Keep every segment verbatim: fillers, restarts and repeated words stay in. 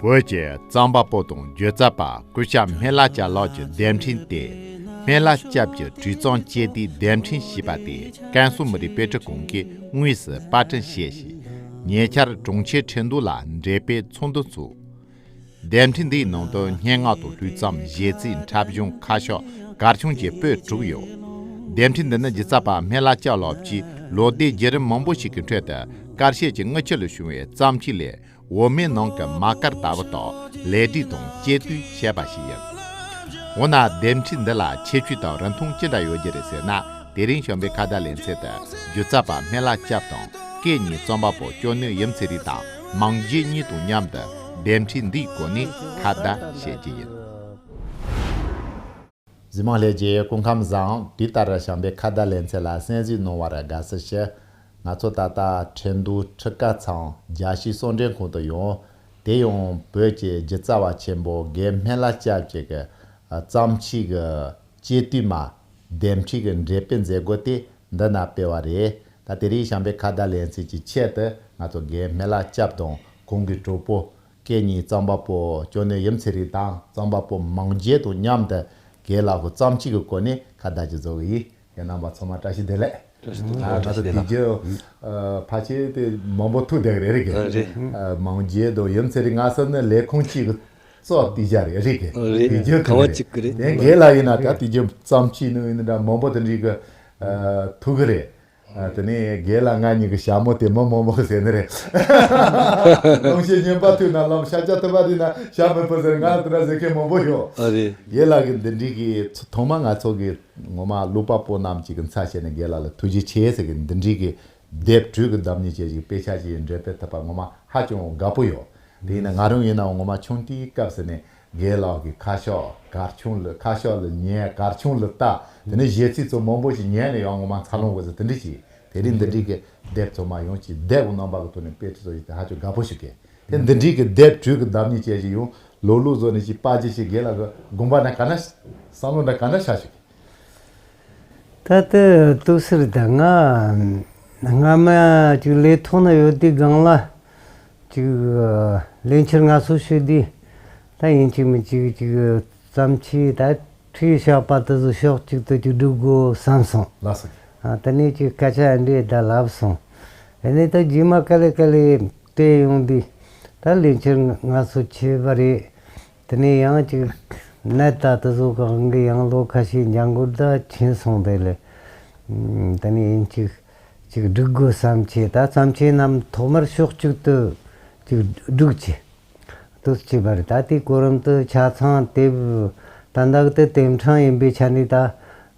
བོད་ཀྱི་རྩོམ་པ་པོ་དང་སྒྱུ་རྩལ་པ་སྐུ་ཞབས་སྨན་བླ་སྐྱབས་ལགས་ཀྱི་དེབ་འཕྲིན་ཏེ། སྨན་བླ་སྐྱབས་ཀྱི་དྲུག་རྩོམ་ཅེས་པའི་དེབ་འཕྲིན་ཞེས་པ་དེ་ཀན་སུའུ་མི་རིགས་དཔེ་སྐྲུན་ཁང་གིས་དངོས་སུ་པར་སྐྲུན་བྱས་ཤིང་། ཉེ་ཆར་གྲོང་ཁྱེར་ཁྲིན་ཏུའུ་ལ་འགྲེམས་སྤེལ་ཚོགས་འདུ་ཚོགས། དེབ་འཕྲིན་འདིའི་ནང་དུ་སྙན་ངག་དང་ལྷུག་རྩོམ། གཞས་ཚིག་འཁྲབ་གཞུང་། ཁ་ཤགས། གར་ཆུང་བཅས་པོད་དྲུག་ཡོད། དེབ་འཕྲིན་འདི་ནི་སྒྱུ་རྩལ་པ་སྨན་བླ་སྐྱབས་ལགས་ཀྱིས་ལོ་ཟླའི་བརྒྱུད་རིམ་མང་པོ་ཞིག་གི་ཁྲོད་དུ་དཀར་ཤོད་ཀྱི་དངུལ་ཆུ་ལ་བྱུང་བའི་བརྩམས་ཆོས་ལས། འོ་མའི་ནང་གི་མ་དཀར་ལྟ་བུ་དག་ལེགས་སྒྲིག་དང་གཅེས་བཏུས་བྱས་པ་ཞིག་ཡིན། འོ་ན་དེབ་འཕྲིན་འདི་ལ་ཁྱད་ཆོས་དང་རིན་ཐང་ཅི་འདྲ་ཡོད་རྒྱུ་རེད་ཟེར་ན། དེ་རིང་བྱམས་པའི་ཁ་བརྡ་ལེ་ཚན་དུ་སྒྱུ་རྩལ་པ་སྨན་བླ་སྐྱབས་དང་སྐད་གཉིས་རྩོམ་པ་པོ་སྐྱོ་ནུ་ཡུམ་ཚེ་རིང་དང་མང་རྒྱལ་གཉིས་དང་མཉམ་དུ་དེབ་འཕྲིན་འདིའི་སྐོར་ནས་ཁ་བརྡ་བྱེད་ཀྱི་ཡིན། གཟིགས་མང་ལྷན་རྒྱས་སྐུ་ཁམས་བཟང་། དུས་ལྟར་བྱམས་པའི་ཁ་བརྡ་ལེ་ཚན་ལ་གསན་གཟིགས་གནང་བར་དགའ་བསུ་ཞུ། ང་ཚོ་ད་ལྟ་ཁྲིན་ཏུའུ་ཁྲི་ཀ་ཚང་རྒྱལ་སྤྱིའི་གསོལ་མགྲོན་ཁང་དུ་ཡོད། དེ་ཡང་བོད་ཀྱི་སྒྱུ་རྩལ་བ་ཆེན་པོ་དགེ་སྨན་བླ་སྐྱབས་ཀྱི་གི་བརྩམས་ཆོས་ཀྱི་གཅེས་བཏུས་མ་དེབ་འཕྲིན་གྱི་འགྲེམས་སྤེལ་མཛད་སྒོ་དེ་འདི་ན་སྤེལ་བ་རེད། ད་དེ་རིང་བྱམས་པའི་ཁ་བརྡ་ལེ་ཚན་གྱི་ཆེད་དུ་ང་ཚོ་དགེ་སྨན་བླ་སྐྱབས་དང་ཁོང་གི་གྲོགས་པོ་སྐད་གཉིས་རྩོམ་པ་པོ་སྐྱོ་ནུ་ཡུམ་ཚེ་རིང་དང་རྩོམ་པ་པོ་མང་རྒྱལ་དང་མཉམ་དུ་དགེ་ལགས་ཀྱི་བརྩམས་ཆོས་ཀྱི་སྐོར་ནས་ཁ་བརྡ་ཅིག་བཟོ་གི་ཡིན། ཁྱེད་རྣམ་པ་ཚང་མ་བཀྲ་ཤིས་བདེ་ལེགས། བཀྲ་ཤིས་བདེ་ལེགས། ཨ་ང་ཚོ་དེ་རྒྱུ་ཨ་ཕལ་ཆེར་དེ་མང་པོ་ཐུག་བསྡད་ཀྱི་རེད། རེད་ཀྱི། ཨ་རེད། ཨ་མང་རྒྱལ་དང་ཡུམ་ཚེ་རིང་ང་ཚོ་ནི་ལས་ཁུངས་གཅིག་གི་གཙོ་བྱས་བཞག་རེད། རེད་ཀྱི། རེད། དེ་རྒྱུ་ཁང་བ་གཅིག་གི་རེད། དེ་དགེ་ལགས་ཡིན་ན་ད་དེ་རྒྱུ་བརྩམས་ཆོས་ནི་ཡིན་འདྲ་མང་པོ་དེ་འདྲའི་གི་ཨ་ཐུག་གི་རེད། ཨ་དེ་ནས་དགེ་ལགས་ང་གཉིས་ཀྱི་ཞྭ་མོ་དེ་མི་མང་པོ་ཟེར་ནི་རེད། གླང་ཆེན་སྨྱོན་པ་ཐུག་ན་ལམ་ཤ་ཇ་ཐུབ་པ་དེ་ན་ཞྭ་མི་ཕོད་ཟེར། ང་དེ་འདྲ་ཟེར་མཁན་མང་པོ་ཡོད། ཨ་རེད། དགེ་ལགས་ཀྱི་འདི་འདྲའི་གི་ཚོ་ཐོག་མ་ང་ཚོ་གི་ངོ་མ་ཀློག་པ་པོ་རྣམས་ཀྱི་གི་མཚན་བྱས་ནས་དགེ་ལགས་ལ་ཐུགས་རྗེ་ཆེ་ཟེར་གི་འདི་འདྲའི་གི་དེབ་དྲུག་གི་བརྡ་རྙིང་ཅན་ཞིག་དཔེ་ཆ་ཞིག་འགྲེམས་སྤེལ་ཐུབ་པ་ངོ་མ་ཧ་ཅང་དགའ་པོ་ཡོད། དེ་ཡིན་ན་ང་རང་ཡིན་ན་ངོ་མ་ཆུང་དུས་སྐབས་སུ་ནས་དགེ་ལགས་ཀྱི་ཁ་ཤགས་གར་ཆུང་ལ་ཁ་ཤགས་ལ་ཉན། གར་ཆུང་ལ་ལྟ། དེ་ནས་གཞས་ཚིག་ཚོ་མང་པོ་ཞིག་ཉན་ནས་ཡང་ངོ་མ་འཚར་ལོངས་དགོས་ཟེར་དེ་འདྲ་ཞིག་དེ་རིང་འདི་འདྲའི་གི་དེབ་ཚང་མ་ཡོང་ཅིག་དེབ་རྣམ་པ་གི་ཐོག་ནས་དཔེ་ཁྲིད་ཚོ་ཞིག་དེ་ཧ་ཅང་དགའ་པོ་ཞིག་གི། དེ་འདི་འདྲའི་གི་དེབ་དྲུག་གི་བརྡ་རྙིང་ཅན་ཞིག་ཡོང་ལོ་ལོ་བཟོ་ནས་ཅིག་པར་ཅིག་ཞིག་དགེ་ལགས་ཀྱི་དགོངས་པ་འདྲ་ག་འདྲ་བསམ་བློ་འདྲ་ག་འདྲ་ཤར་ཞིག་ད་ལྟ་དུ་སེར་ད་ང་སྔ་མ་ཅིག་ལས་ཐོག་ན་ཡོད་དུས་སྒང་ལ་ཅིག་ལས་འཁྱུར་ངལ་གསོ་ཞུ་དུས་ད་ཡིན་གཅིག་མིན་གཅིག་ཅིག་བརྩམས་ཆོས་ད་ཁྲིད་བཞག་པ་དེ་ཚོ་ཕྱོགས་གཅིག་ཏུ་ཅིག་སྒྲུག་དགོས་བསམ་སོང་། ལགས་སོ། ཨ་དེ་ནས་ཅིག་སྐད་ཆ་འདྲ་ད་ལབ་སོང་། དེ་ནས་ད་རྗེས་མ་ག་ལེ་ག་ལེ་བལྟས་ཡོང་དུས་ད་ལས་འཁྱུར་ངལ་གསོ་བྱས་པ་རེད། དེ་ནས་ཡང་ཅིག་ནད་ད་དེ་ཚོ་གང་གི་ཡང་ལོ་ཁ་ཤས་འགྱངས་དགོས་ད་ཕྱིན་སོང་། དེ་ལས་དེ་ནས་ཡིན་གཅིག་ཅིག་སྒྲུག་དགོས་བསམ་བྱས། ད་བརྩམས་ཆོས་རྣམས་ཐོག་མར་ཕྱོགས་གཅིག་ཏུ་ཅིག་སྒྲུག་བྱས། དུ་བྱས་པ་རེད། ད་དེའི་གོ་རིམ་དུ་ཆ་ཚང་དེབ་ད་འདག་དེ་དེབ་ཕྲེང་ཡིན་པའི་ཆ་ནས་ད་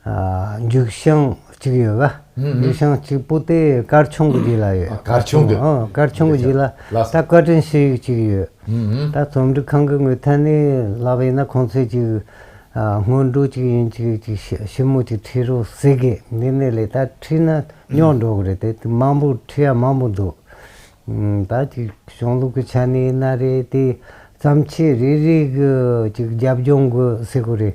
ཨ་མཇུག་བྱང་གཅིག་ཡོད་པ། ཨུ་ཨུ། མཇུག་བྱང་གཅིག་པོ་དེ་གར་ཆུང་གི་རྗེས་ལ་ཡོད། ཨ་གར་ཆུང་གི། ཨ་གར་ཆུང་གི་རྗེས་ལ། ལགས་སོ། ད་བཀའ་དྲིན་ཞུ་ཡིག་གཅིག་ཡོད། ཨུ་ཨུ། ད་རྩོམ་སྒྲིག་ཁང་གི་ངོས་ཐད་ནས་ལབ་ཡིན་ན་ཁོང་ཚོས་ཅིག་ཨ་སྔོན་འགྲོ་ཅིག་ཡིན་ཅིག་ཅིག་ཞི་ཞི་མོ་ཅིག་ཁྲིད་རོགས་ཟེར་གི། འདི་ནས་ལས་ད་ཁྲིད་ན་རྙོག་འགྲོ་གི་རེད་དེ། དེ་མང་པོ་ཁྲིད་ཡ་མང་པོ་འདུག་ཨུམ། ད་ཅིག་གཞུང་ལུགས་ཀྱི་ཆ་ནས་ཡིན་ན་རེད་དེ། བརྩམས་ཆོས་རེ་རེ་གི་ཅིག་རྒྱབ་ལྗོངས་གི་ཟེར་དགོས་རེད།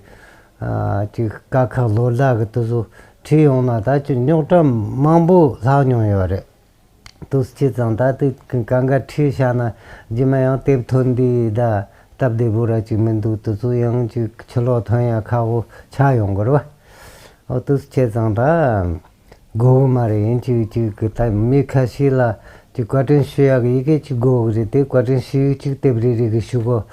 ཨ་ཅིག་དཀའ་ཁག་ལོ་ཟླ་གི་དེ་ཚོ་ཁྲིད་ཡོང་ན་ད་ཅིག་རྙོག་དྲ་མང་པོ་ལྷག་མྱོང་ཡོད་རེད། དུས་ཚོད་ཙང་ད་དེ་གང་ག་ཁྲིད་བཞག་ན་རྗེས་མ་ཡང་དེབ་ཐོན་དུས་ད་སྟབས་བདེ་པོ་ར་ཅིག་མི་འདུག་དེ་ཚོ་ཡང་ཅིག་ཕྱི་ལོགས་ཐོན་ཡ་ཁག་པོ་ཆགས་ཡོང་གི་རེད་བ། འོ་དུས་ཚོད་ཙང་ད། དགོས་གི་མ་རེད། ཡིན་གཅིག་གཅིག་གི་ད་མི་ཁ་ཤས་ལ་ཅིག་བཀའ་དྲིན་ཞུ་ཡག་གི་ཡི་གེ་ཅིག་དགོས་གི་རེད་དེ། བཀའ་དྲིན་ཞུ་ཡིག་ཅིག་དེབ་རེ་རེ་གི་ཞུ་གོ་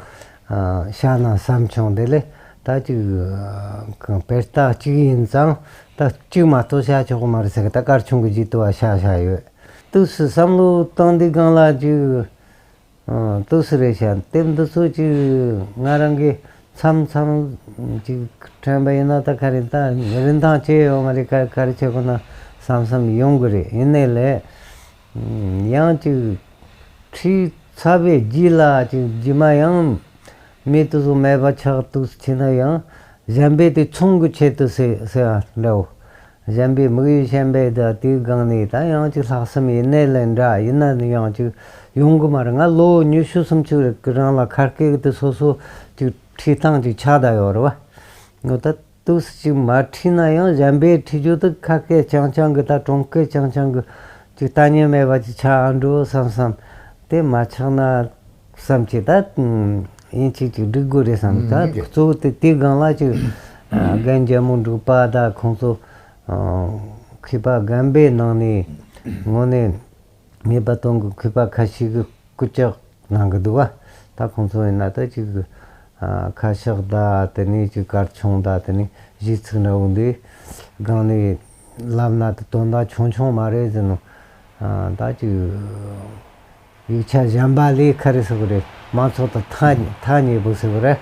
ཨ་བཞག་ན་བསམ་བྱུང་། དེ་ལས་ད་ཅིག་ཨ་གང་དཔེ་ལྟ་གཅིག་ཡིན་ཙང་ད་གཅིག་མ་གཏོགས་བཞག་ཆོག་གི་མ་རེད་ཟེར་གི། ད་གར་ཆུང་གི་རྗེས་དུ་བ་བཞག་བཞག་ཡོད། དུས་སུ་བསམ་བློ་བཏང་དུས་སྒང་ལ་ཅིག་ཨ་དུས་སུ་རེད་ཤག་དེབ་འདི་ཚོ་ཅིག་ང་རང་གིས་མཚམས་མཚམས་ཅིག་དྲན་པ་ཡིན་ན་ད་ག་རེ་ད་རིན་ཐང་ཆེ་ཡོད་མ་རེད། ག་ག་རེ་བྱེད་དགོས་ན་བསམ་བསམ་ཡོང་གི་རེད། ཡིན་ནའི་ལས་ཡང་ཅིག་ཁྲིད་ཚར་བའི་རྗེས་ལ་ཅིག་རྗེས་མ་ཡང་མི་དེ་ཚོ་མེད་པ་ཆགས་དུས་ཕྱིན་ན་ཡང་གཞན་པས་དེ་མཚུངས་ཀྱི་ཆེད་དུ་ཟེར་ཟེར་བ་འདྲ་བོ། གཞན་པའི་དམིགས་ཡུལ་གཞན་པའི་ད་དེའི་སྒང་ནས་ད་ཡང་ཅིག་ལྷག་བསམ་ཡིན་ནའི་ལས་འདྲ་ཡིན་ན་ཡང་ཅིག་ཡོང་གི་མ་རེད། ང་ལོ་ཉི་ཤུ་སུམ་ཅུ་རེ་གི་རིང་ལ་ཁ་སྐད་དེ་སོ་སོ་ཅིག་ཁྲིད་སྟངས་ཅིག་ཆགས་བསྡད་ཡོད་རེད་བ། ངོ་ད་དུས་སུ་ཅིག་མ་ཁྲིད་ན་ཡང་གཞན་པའི་ཁྲིད་རྒྱུ་དེ་ཁ་སྐད་རྐྱང་རྐྱང་གི་ད་གྲོང་སྐད་རྐྱང་རྐྱང་གི་ཅིག་ལྟ་ཉན་མེད་པ་ཅིག་ཆགས་ཨ་འགྲོ་བསམ་བསམ། དེ་མ་ཆགས་ན་ བསམ་གྱི་ད་ཡིན་གཅིག་གཅིག་འགྲིག་དགོས་རེད་བསམ། ད་གཙོ་བོ་དེ་དེའི་སྒང་ལ་ཅིག་རྒན་རྒྱལ་མོ་འབྲུག་པ་ད་ཁོང་ཚོ་མཁས་པ་རྒན་པའི་ནང་ནས་དངོས་གནས་ངེས་པ་དོན་གྱི་མཁས་པ་ཁ་ཤས་ཀྱིས་སྐུལ་ལྕག་གནང་གི་འདུག་བ། ད་ཁོང་ཚོ་ཡིན་ན་ད་ཅིག་ཁ་ཤགས་ད་དེ་ནས་ཅིག་གར་ཆུང་ད་དེ་ནས་གཞས་ཚིག་འདྲ་བོ་འདི་སྒང་ནས་ལབ་ན་ད་དོན་དག་ཆུང་ཆུང་མ་རེད་ཟེར་ནོ། ད་ཅིག་ཡིག་ཆ་གཞན་པ་ལས་ཁ་རེ་ཟེར་གི་རེད། མང་ཚོགས་དང་ཐག་ཐག་ཉེ་པོ་ཟེར་གི་རེད།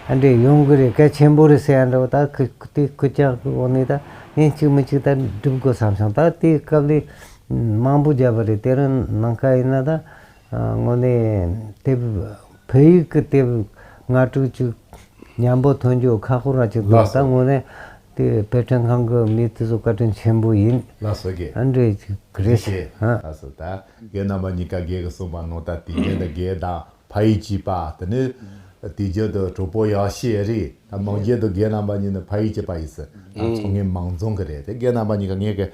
ཨ་འདྲས་ཡོང་གི་རེད། གལ་ཆེན་པོ་རེད་ཟེར་ཡ་འདྲ་བོ། ད་ཁི་དེ་སྐུལ་ལྕག་གི་འོག་ནས་ད་ཡིན་གཅིག་མིན་གཅིག་ད་སྒྲུབ་དགོས་བསམ་སོང་། ད་དེའི་སྐབས་ལས་མང་པོ་བརྒྱབ་པ་རེད། དེ་རིང་ནངས་ཀ་ཡིན་ན་ད་དངོས་གནས་དེབ་བོད་ཡིག་གི་དེབ་ལྔ་དྲུག་ཅིག་མཉམ་པོ་ཐོན་རྒྱུ་ཁག་པོ་ར་ཅིག་འདུག་ལགས་སོ། ད་དངོས་གནས་དེ་དཔེ་སྐྲུན་ཁང་གི་མི་དེ་ཚོ་བཀའ་དྲིན་ཆེན་པོ་ཡིན། ལགས་སོ་རྒན། ཨ་འདྲས་ཅིག་རེད་ཤག་ཨ། ལགས་སོ། ད་རྒན་རྣམ་པ་གཉིས་ཀ་རྒན་གྱིས་གསུངས་པ་ནང་ལྟར་དུས་རྒྱུན་དུ་རྒན་དང་ཕ་ཡུལ་གཅིག་པ། དེ་ནས་དུས་རྒྱུན་དུ་གྲོགས་པོ་ཡག་ཤོས་རེད། ད་མང་རྒྱུན་དུ་རྒན་རྣམ་པ་གཉིས་ནི་ཕ་ཡུལ་གཅིག་པ་ཡིན་ཟེར། ད་ཚོང་ངེས་མང་རྫོང་གི་རེད། དེ་རྒན་རྣམ་པ་གཉིས་ཀ་ངས་གི་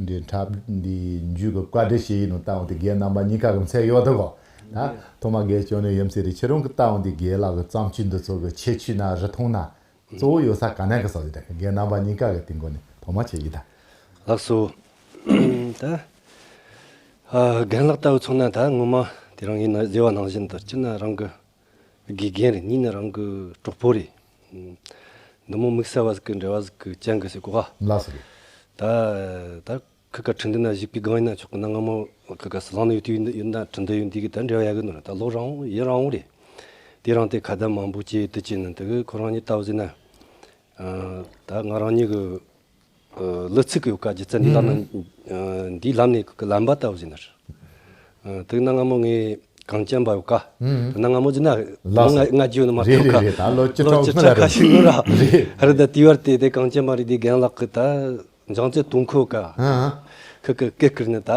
འདི་འཁྲབ་འདི་མཇུག་གི་བཀའ་འདྲི་བྱེད་ཡིན་ནོ། ལྟ་འོང་དེ་རྒན་རྣམ་པ་གཉིས་ཀ་གི་མཚན་ཡོད་དོ་གོ། ད་ཐོག་མ་རྒན་སྐྱོན་ནས་ཡིན་ཟེར་རེད། ཁྱེད་རང་གི་ལྟ་འོང་དེ་རྒན་ལགས་ཀྱི་བརྩམས་ཆོས་འདི་ཚོ་གི་ཁྱད་ཆོས་ན་རིན་ཐང་ན་གཙོ་བོ་ཡོད་ས་ག་ནས་གི་ཟེར་ཡིན། ད་རྒན་རྣམ་པ་གཉིས་ཀ་གི་དེ་འགོ་ནས་ཐོག་མ་བྱེད་ཡིན་ད། ལགས་སོ། ད་ཨ་རྒན་ལགས་ལྟ་བུ་ཚོ་ན་ད་ངོ་མ་དེ་རང་ཡིན་ན་ཟེར་བ་ནང་བཞིན་དུ་སྤྱིར་ན་རང་གི་དགེ་རྒན་རེད། གཉིས་ནི་རང་གི་གྲོགས་པོ་རེད། འདི་མོ་དམིགས་བསལ་བ་ཟིག་གི་འབྲེལ་བ་ཟིག་གི་ཅན་གི་ཟེར་གོ་ག་ལགས་སོ། ད་ད་ཁི་ཀ་ཁྲི་འདི་ན་བཞུགས་པའི་སྒང་ཡིན་ན་ཆོག་གི། ན་སྔ་མོ་ཁི་ཀ་སི་ལང་ནས་ཡོད་དུས་ཡིན་ན་ཁྲི་འདི་ཡོད་འདི་གི་ད་འབྲེལ་བ་ཡག་གི་ནོ་ར། ད་ལོ་རིང་ཡུན་རིང་བོ་རེད། དེ་རིང་དེ་ཁ་བརྡ་མང་པོ་བྱས་དུ་བྱས་ནི་འདི་གི་ཁོ་རང་ཉིད་ལྟ་བུ་ཟིན་ན། ད་ང་རང་ཉིད་གི་གླུ་ཚིག་གི་ཡོད་ཀ་སྒྱུ་རྩལ་འདི་ལམ་ནི་འདིའི་ལམ་ནས་གི་ལམ་པ་ལྟ་བུ་ཟིན་ནར། དེ་ན་སྔ་མོ་ངས་གངས་ཅན་པ་ཡོད་ཀ་དེ་ན་སྔ་མོ་ཟིན་ན་ལགས་སོ། ང་ང་རྒྱུ་ནི་མ་རེད་ཐོབ་རེད་ཀ་རེད། ད་ལོ་བཅུ་ལོ་ཕྲག་བཅུ་སྔོན་ཕྲག་ལ་ཁ་རེད། ཤིག་ནོ་ར། རེད། ཧ་རི་ད་དེ་བར་དེ་དེ་གངས་ཅན་པ་རེད། དེ་རྒན་ལགས་གི་ད་འཇང་ཚེ་དུང་ཁོ་ཀ་ཨ་ཁི་ཀི་ཀི་ཀིར་ནི་ད་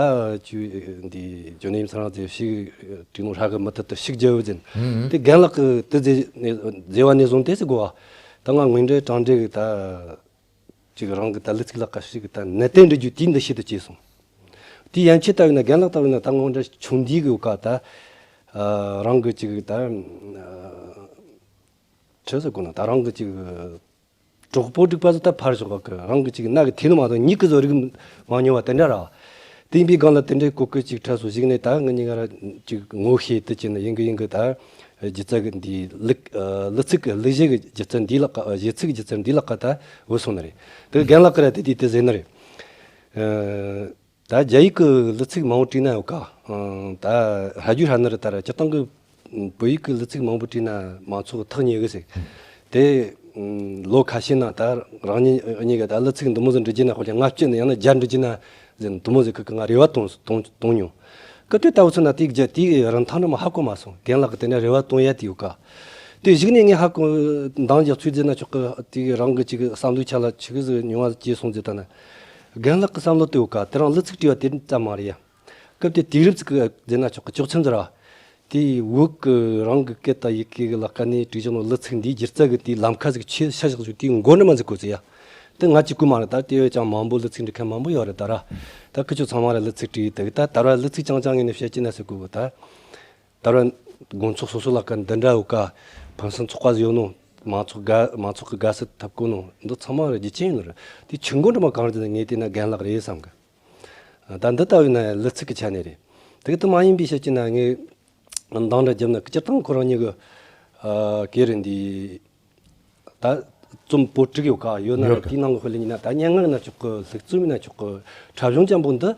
ཅུ་འདི་ཇོ་ནེམ་ས་རང་ཚེ་ཤིག་དྲི་ནོ་ཧྲ་གི་མི་ཐད་དུ་ཤིག་རྒྱལ་བོ་ཟིན། དེ་རྒན་ལགས་གི་དེ་ཟེ་ནས་ཟེ་བ་ནས་བཟུང་དེ་ཟེ་གོ་བ། ད་ང་ངོས་འདྲེ་དྲང་འདྲེ་གི་ད་ཅིག་རང་གི་ད་ལི་ཚིག་ལ་ཀ་ཤིག་གི་ད་ནད་དེ་འདྲི་རྒྱུ་དེ་འདི་ཤེས་དུ་བཅས་སོང་། དེ་ཡན་ཆད་ལྟ་བས་ན་རྒན་ལགས་ལྟ་བས་ན་ད་ངོ་འདྲ་ཆུང་འདི་གི་ཡོད་ཀ་ད་རང་གི་ཅིག་ད་ཁྲི་ཟེར་གོ་ན་ད་རང་གི་ཅིག་གྲོགས་པོ་སྒྲིག་པ་ཚོ་ད་ཕར་ཞོག་གི་རང་གི་ཅིག་ན་གི་ཐེ་ནོ་མ་གཏོགས་ཉིད་གི་བཟོ་རིག་མ་མྱོང་བ་དེ་འདྲ་ར། དེ་ཡིན་པའི་སྒང་ལ་དེ་འདྲའི་གོ་སྐབས་ཅིག་འཕྲད་སོང་། གཞུག་ནས་ད་ང་གཉིས་ཀ་ར་ཅིག་ངོ་ཤེས་དུ་ཅི་ན་ཡིན་གི་ཡིན་གི་ད་སྒྱུ་རྩལ་གི་འདི་ལུག་ལུ་ཚིག་གི་ལུག་གཞས་གི་སྒྱུ་རྩལ་འདི་ལ་ཀ་གཞས་ཚིག་སྒྱུ་རྩལ་འདི་ལ་ཀ་ད་བུད་སོང་ནི་རེད། དེ་རྒན་ལགས་ཀ་ར་དེ་དེ་དེ་ཟེར་ནི་རེད། ད་རྒྱ་ཡིག་གི་ལུ་ཚིག་མང་བོ་བྲིས་ན་ཡོད་ཀ་ད་ཧ་ཇུ་ཧྲ་ནི་རེད། ད་ར་སྤྱིར་བཏང་གི་བོད་ཡིག་གི་ལུ་ཚིག་མང་པོ་བྲིས་ན་མང་ཚོགས་ཐག་ཉེ་གི་ཟེར། དེ་ལོ་ཁ་ཤས་ན་ད་རང་ཉིད་གཉིས་ཀ་ད་ལུ་ཚིག་འདི་མོ་ཟིག་འབྲི་རྒྱུ་ན་དཔེར་ན་ལྔ་བཅུ་ན་ཡང་ན་བརྒྱ་འབྲི་རྒྱུ་ན་ཟེར་འདི་མོ་ཟིག་གི་ང་རེ་བ་བཏོན་བཏོན་བཏོན་མྱོང་། སྐབས་དེ་ལྟ་བུ་ཚོ་ན་དེའི་རྒྱ་དེའི་རིན་ཐང་འདྲ་མ་ཧ་གོ་མ་སོང་། རྒན་ལགས་ཀྱི་དེ་ནས་རེ་བ་བཏོན་ཡ་དེ་ཡོད་ཀ་དེ་གཞུག་ནས་ངས་ཧ་གོ་འདང་རྒྱག་ཚུལ་ཟེར་ན་ཆོག་གི་དེ་རང་གི་ཅིག་བསམ་བློའི་ཆ་ལ་ཆི་གི་ཟིག་མྱོང་བ་སྐྱེས་སོང་ཟེར་ད་ན། རྒན་ལགས་ཀྱི་བསམ་བློ་དེ་ཡོད་ཀ་དེ་རང་ལུ་ཚིག་བྲིས་པ་དེ་ཙམ་མ་རེད་ཡ། སྐབས་དེ་དུས་རབས་ཅིག་གི་ཟེར་ན་ཆོག་གི་ཅོག་ཚན་ཟེར་ར། དེའི་བོད་ཀྱི་རང་གི་སྐད་དང་ཡི་གེ་གི་ལ་ཀ་ནས་བྲིས་བཞག་ནོ་ལུ་ཚིག་འདིའི་སྒྱུ་རྩལ་གི་དེའི་ལམ་ཁ་ཟིག་ཆེ་ཤ་བཞག་བཞུགས་དེའི་མགོ་འདྲ་མ་ཟིག་གོ་ཟེར་ཡ། དེ་ང་གཅིག་པུ་མ་རེད། ད་དེ་བས་ཀྱང་མང་པོ་ལུ་ཚིག་འབྲི་མཁན་མང་པོ་ཡོད་རེད་ད་ར། ད་ཁི་ཆོ་ཚང་མ་ར་ལུ་ཚིག་བྲིས་དེ་གི་ད་ད་ར་ལུ་ཚིག་རྐྱང་རྐྱང་ངས་ནས་བཤད་ཀྱི་ན་ཟེར་གོ་གི་ད། ད་ར་དགོན་ཚོགས་སོ་སོ་ལ་ཀ་འདི་འདྲ་ཡོད་ཀ་ཕུན་སུམ་ཚོགས་པ་ཟིག་ཡོད་ནོ། མང་ཚོགས་དགའ་མང་ཚོགས་ཀྱི་དགའ་བསུ་ཐོབ་གོ་ནོ་འདི་ཚང་མ་ར་རྒྱུ་ཅན་ཡིན་ནོ་ར། དེ་ཆུ་མགོ་འདྲ་མ་གང་རེད་ཟེར་ན་ངས་བལྟས་ན་རྒན་ལགས་རེད་བསམ་གི་ད་འདི་ལྟ་བུའི་ན་ལུ་ཚིག་གི་ཆ་ནས་རེད། དེ་གི་དུ་མ་ཡིན་པའི་བཤད་ཀྱི་ན་ངས་འདང་འདྲ་བརྒྱབ་ན་སྤྱིར་བཏང་ཁོ་རང་ཉིད་གི་ཨ་གེ་རེད་འདི་ད་རྩོམ་པོ་དྲུག་ཡོད་ཀ་ཡོད་ན་ཡོད་གི་དེའི་ནང་གི་དཔེ་ལེན་ཡིན་ན་ད་སྙན་ངག་ཡིན་ན་ཆོག་གི་ལྷུག་རྩོམ་ཡིན་ན་ཆོག་གི་འཁྲབ་གཞུང་ཅན་པོ་འདི་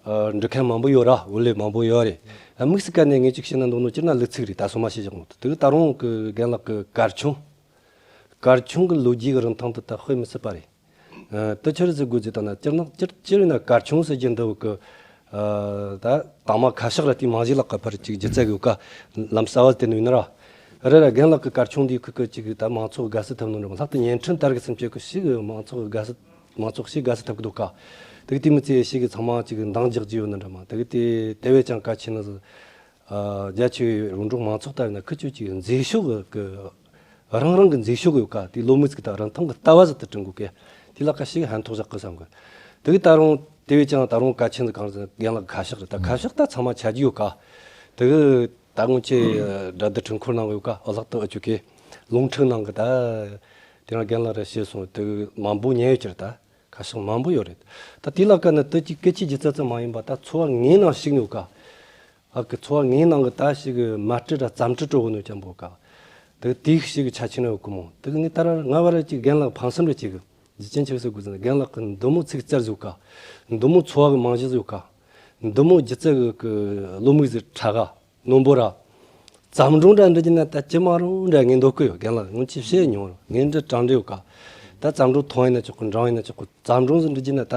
ཨ་འབྲི་མཁན་མང་པོ་ཡོད་ར། འོ་ལེ་མང་པོ་ཡོད་རེད། དམིགས་སུ་བཀར་ནས་ངས་ཅིག་བཤད་ན་འདོད་ནོ་སྤྱིར་ན་ལུ་ཚིག་རེད། ད་སོ་མ་བཤད་བཞག་ནོ་དེ་གི་ད་རུང་གི་རྒན་ལགས་གི་གར་ཆུང་གར་ཆུང་གི་ལོ་རྒྱུས་ཀྱི་རིན་ཐང་དེ་ད་དཔེ་མི་སྲིད་པ་རེད། ཨ་དེ་ཆི་རེད་ཟེར་དགོས་ཟེར་ད་ན་སྤྱིར་ན་སྤྱིར་སྤྱིར་ཡིན་ན་གར་ཆུང་ཟེར་རྒྱུ་འདི་བོ་གི་ཨ་ད་དང་མ་ཁ་ཤགས་ར་དེའི་མང་གཞི་ལ་ཀ་ཕར་ཅིག་སྒྱུ་རྩལ་གི་ཀ་ལམ་གསར་བ་དེ་ནི་ཡིན་ན་ར། རེད་ར་རྒན་ལགས་ཀྱི་གར་ཆུང་འདིའི་ཁུག་གི་ཅིག་ད་མང་ཚོགས་དགའ་བསུ་ཐོབ་ནོ་འདྲ་མ་ལྷག་ཏུ་བརྙན་འཕྲིན་དར་གི་སེམས་ཅན་གི་ཞིག་མང་ཚོགས་དགའ་བསུ་མང་ཚོགས་ཞིག་དགའ་བསུ་ཐོབ་གི་འདུག་ཀ་དེ་གི་དེ་མི་ཚེ་ཞིག་གི་ཚང་མ་ཅིག་འདང་རྒྱག་རྒྱུ་ཡོད་ན་འདྲ་མ་དེ་གི་དེ་དེ་བས་ཀྱང་གལ་ཆེ་ན་ཟེར། ཨ་རྒྱ་ཆེ་བའི་རོང་འབྲོག་མང་ཚོགས་ལྟ་བས་ན་ཁི་ཆོས་ཀྱི་མཛེས་ཤོས་ཀྱི་རང་རང་གི་མཛེས་ཤོས་ཀྱི་ཡོད་ཀ་དེ་ལོ་མི་ཚིག་དང་རིན་ཐང་གི་ལྟ་བ་ཟིག་ཏུ་དྲན་དགོས་ཀི་དེ་ལ་ཀ་ཞིག་ཕན་ཐོགས་བཞག་གི་བསམ་གི་དེ་གི་ད་རུང་དེ་བས་ཀྱང་ད་རུང་གལ་ཆེན་ཟིག་གང་ཟིག་རྒན་ལགས་ཁ་ཤགས་རེད། ད་ཁ་ཤགས་ད་ཚང་མ་ཆ་རྒྱུས་ཡོད་ཀ་དེ་གི་ ད་སྔོན་ཆད་སྒྲ་སྡུད་འཕྲུལ་འཁོར་ནང་གི་ཡོད་ཀ། ཨ་ལག་ཏུ་ཨ་ཅུ་གེ་ལུང་ཁྲིད་ནང་གི་ད་དེ་རིང་རྒན་ལགས་ར་བཤད་སོང་། དེ་མང་པོ་ཉན་ཡོད་ཀྱི་རེད། ད་ཁ་ཕྱོགས་མང་པོ་ཡོད་རེད། ད་དེ་ལ་ཀ་ནི་དེ་གཅིག་སྐད་ཆའི་སྒྱུ་རྩལ་ཙམ་མ་ཡིན་པ། ད་འཚོ་བ་ངའི་ནང་ཞུགས་ནས་ཡོད་ཀ། ཨ་ཀི་འཚོ་བ་ངའི་ནང་གི་ད་ཞིག་མ་སྤྲད་ར་བརྩམས་སྤྲོད་སྤྲོད་གོ་ནོ་ཅན་པོ་ཀ། དེ་དེའི་ཞིག་ཆ་ཆེ་ནོ་ཡོད་གི་མོ། དེ་ངས་ད་ར་ང་བར་ཅིག་རྒན་ལགས་ཕངས་སེམས་རེ་ཅིག་གི་འཇིག་རྐྱེན་ཆེ་ཟེར་དགོས་ཟེར་ན། རྒན་ལགས་ཀྱི་འདི་མོ་ཚིག་རྩལ་ཟིག་ཡོད་ཀ། འདི་མོ་འཚོ་བ་གི་རྨང་གཞི་ཟིག་ཡོད་ཀ། འདི་མོ་སྒྱུ་རྩལ་གི་གི་བློ་མིག་ཟིག་ཕྲ་ག་རྣོན་པོ་ར། བརྩམས་སྒྲུང་འདྲ་འབྲི་རྒྱུ་ན་ད་ཅི་མ་རུང་འདྲ་ངས་འདོད་གི་ཡོད། རྒན་ལགས་སྔོན་ཆད་བཤད་མྱོང་ར། ངས་འདྲ་དྲང་འདྲ་ཡོད་ཀ། ད་བརྩམས་སྒྲུང་ཐུང་ཡིན་ན་ཆོག་གི། འབྲིང་ཡིན་ན་ཆོག་གི། བརྩམས་སྒྲུང་ཟིག་འབྲི་རྒྱུ་ན་ད་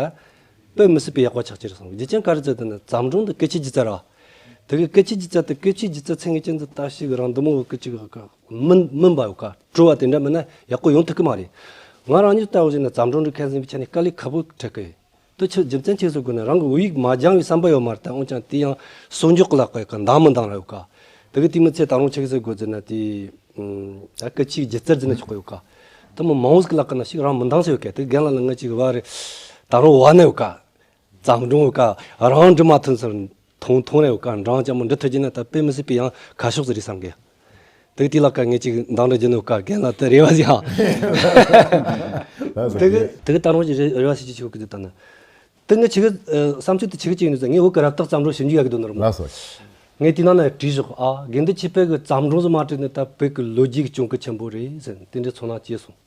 དཔེ་མི་སྲིད་པའི་ཡག་པ་ཆགས་ཀྱི་རེད་བསམ་གི། རྒྱུ་རྐྱེན་ག་རེ་ཟེར་དུས་ན་བརྩམས་སྒྲུང་འདི་སྐད་ཆའི་སྒྱུ་རྩལ་ར། དེ་གི་སྐད་ཆའི་སྒྱུ་རྩལ་དེ། སྐད་ཆའི་སྒྱུ་རྩལ་ཚན་གི་ཅན་དུ་ད་ཞིག་རང་འདི་མོ་གི་ཅིག་མིན་མིན་པ་ཡོད་ཀ། བྲོ་བ་དེ་འདྲ་མིན་ན་ཡག་པོ་ཡོང་ཐུབ་གི་མ་རེད། ང་རང་ཉིད་ལྟ་བུ་བྱས་ན་བརྩམས་སྒྲུང་འབྲི་མཁན་ཟིག་ཡིན་པའི་ཆ་ནས་དཀའ་ལས་ཁག་པོ་འཕྲད་གི་ཡོད། དེ་ཆི་རྒྱུ་མཚན་ཆི་ཟེར་དགོས་ན། རང་གི་བོད་ཡིག་མ་སྦྱངས་པའི་བསམ་པ་ཡོད་མ་རེད། ད་འོན་ཀྱང་དེ་ཡང་གསོག་འཇོག་གི་ལག་གི་ཡོད་ཀ། འདང་མི་འདང་ར་ཡོད་ཀ། དེ་གི་དེ་མི་ཚད་ད་རུང་ཆི་ཟེར་དགོས་ཟེར་ན། དེ་ད་སྐད་ཆའི་སྒྱུ་རྩལ་ཟེར་ན་ཆོག་གི་ཡོད་ཀ། དེ་མོ་མང་བོ་ཟིག་གི་ལག་གི་ན་ཞིག་རང་མི་འདང་ས་ཡོད་ཀ། དེ་རྒན་ལགས་ལ་ང་ཅིག་བ་རེད། ད་རུང་བ་ན་ཡོད་ཀ། བརྩམས་སྒྲུང་ཡོད་ཀ། རང་འབྲི་མ་ཐུབ་ཟེར། ཐུང་ཐུང་རེ་ཡོད་ཀ། འབྲིང་ཅན་མོ་འབྲི་ཐུབ་རྒྱུ་ན་ད་དཔེ་མི་སྲིད་པའི་ཡང་ཁ་ཕྱོགས་ཟིག་རེད་བསམ་གི། དེ་དེ་ལ་ཀ་ངས་ཅིག་འདང་འདྲ་རྒྱུ་ནོ་ཀ། རྒན་ལགས་དེ་རེ་བ་ཟིག་ཨང་། ལགས་སོ། དེ་གི་དེ་གི་ད་རུང་ཅིག་རེ་རེ་བ་ཞིག་ཅིག་ཆོག་གི་འདུག་ད་ནི། དེ་ངས་ཆི་གི་བསམ་ཚུལ་དེ་ཆི་གི་ཅིག་ཡིན་ནོ་ཟེར། ངས་བོད་གི་རབ་བཏགས་བརྩམས་སྒྲུང་ཞིབ་འཇུག་ཡག་གི་འདུག་ནོ་ར་མོ། ལགས་སོ། ངས་དེ་ནང་ན་བྲིས་ཞོག་ཨ། དགེ་འདུན་ཆོས་འཕེལ་གི་བརྩམས་སྒྲུང་ཟིག་མ་བྲིས་ནི་ད་བོད་གི་ལོ་རྒྱུས་གི་གྱོང་གུན་ཆེན་པོ་རེད་ཟེར། དེ་འདྲའི་ཚོར་སྣང་སྐྱེས་སོང་།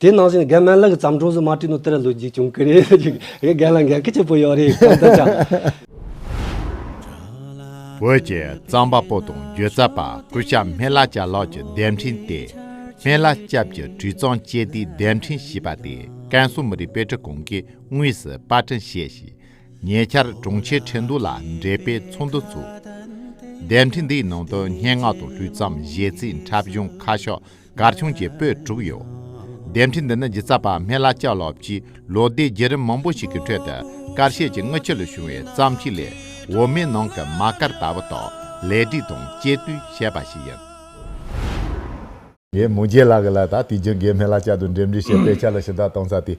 དེ་ནང་བཞིན་རྒན་སྨན་བླ་གི་བརྩམས་སྒྲུང་ཟིག་མ་བྲིས་ནོ་དེ་ར་ལོ་རྒྱུས་གྱོང་གུན་རེད། རྒན་ལགས་འགན་ཁུར་ཆེན་པོ་ཡོད་རེད། གང་ལྟར་ཀྱང་། བོད་ཀྱི་རྩོམ་པ་པོ་དང་སྒྱུ་རྩལ་པ་སྐུ་ཞབས་སྨན་བླ་སྐྱབས་ལགས་ཀྱི་དེབ་འཕྲིན་ཏེ། སྨན་བླ་སྐྱབས་ཀྱི་བྲིས་རྩོམ་སྤྱི་སྡེའི་དེབ་འཕྲིན་ཞེས་པ་དེ་ཀན་སུའུ་མི་རིགས་དཔེ་སྐྲུན་ཁང་གིས་དངོས་སུ་པར་སྐྲུན་བྱས་ཤིང་། ཉེ་ཆར་གྲོང་ཁྱེར་ཁྲིན་ཏུའུ་ལ་འབྲེལ་པའི་ཚོགས་འདུ་ཚོགས། དེབ་འཕྲིན་འདིའི་ནང་དུ་སྙན་ངག་དང་ལྷུག་རྩོམ། གཞས་ཚིག་འཁྲབ་གཞུང་། ཁ་ཤགས། གར་ཆུང་བཅས་པོད་དྲུག་ཡོད། དེབ་འཕྲིན་འདི་ནི་སྒྱུ་རྩལ་པ་སྨན་བླ་སྐྱབས་ལགས་ཀྱིས་ལོ་ཟླའི་བརྒྱུད་རིམ་མང་པོ་ཞིག་གི་ཁྲོད་དུ་དཀར་ཤེལ་གྱི་དངུལ་ཆུ་ལས་བྱུང་བའི་རྩོམ་ཆས་ལས། འོ་མའི་ནང་གི་མ་དཀར་ལྟ་བུ་དག་ལེགས་སྒྲིག་དང་གཅེས་བཏུས་བྱས་པ་ཞིག་ཡིན། ངས་མོ་རྒྱལ་ལགས་ཀྱི་ལ་ད་དུས་རྒྱུན་རྒན་སྨན་བླ་སྐྱབས་དང་འབྲེལ་འདྲིས་བྱས་དཔེ་ཆ་ལ་ཞིབ་ལྟ་གཏོང་ས་དེ།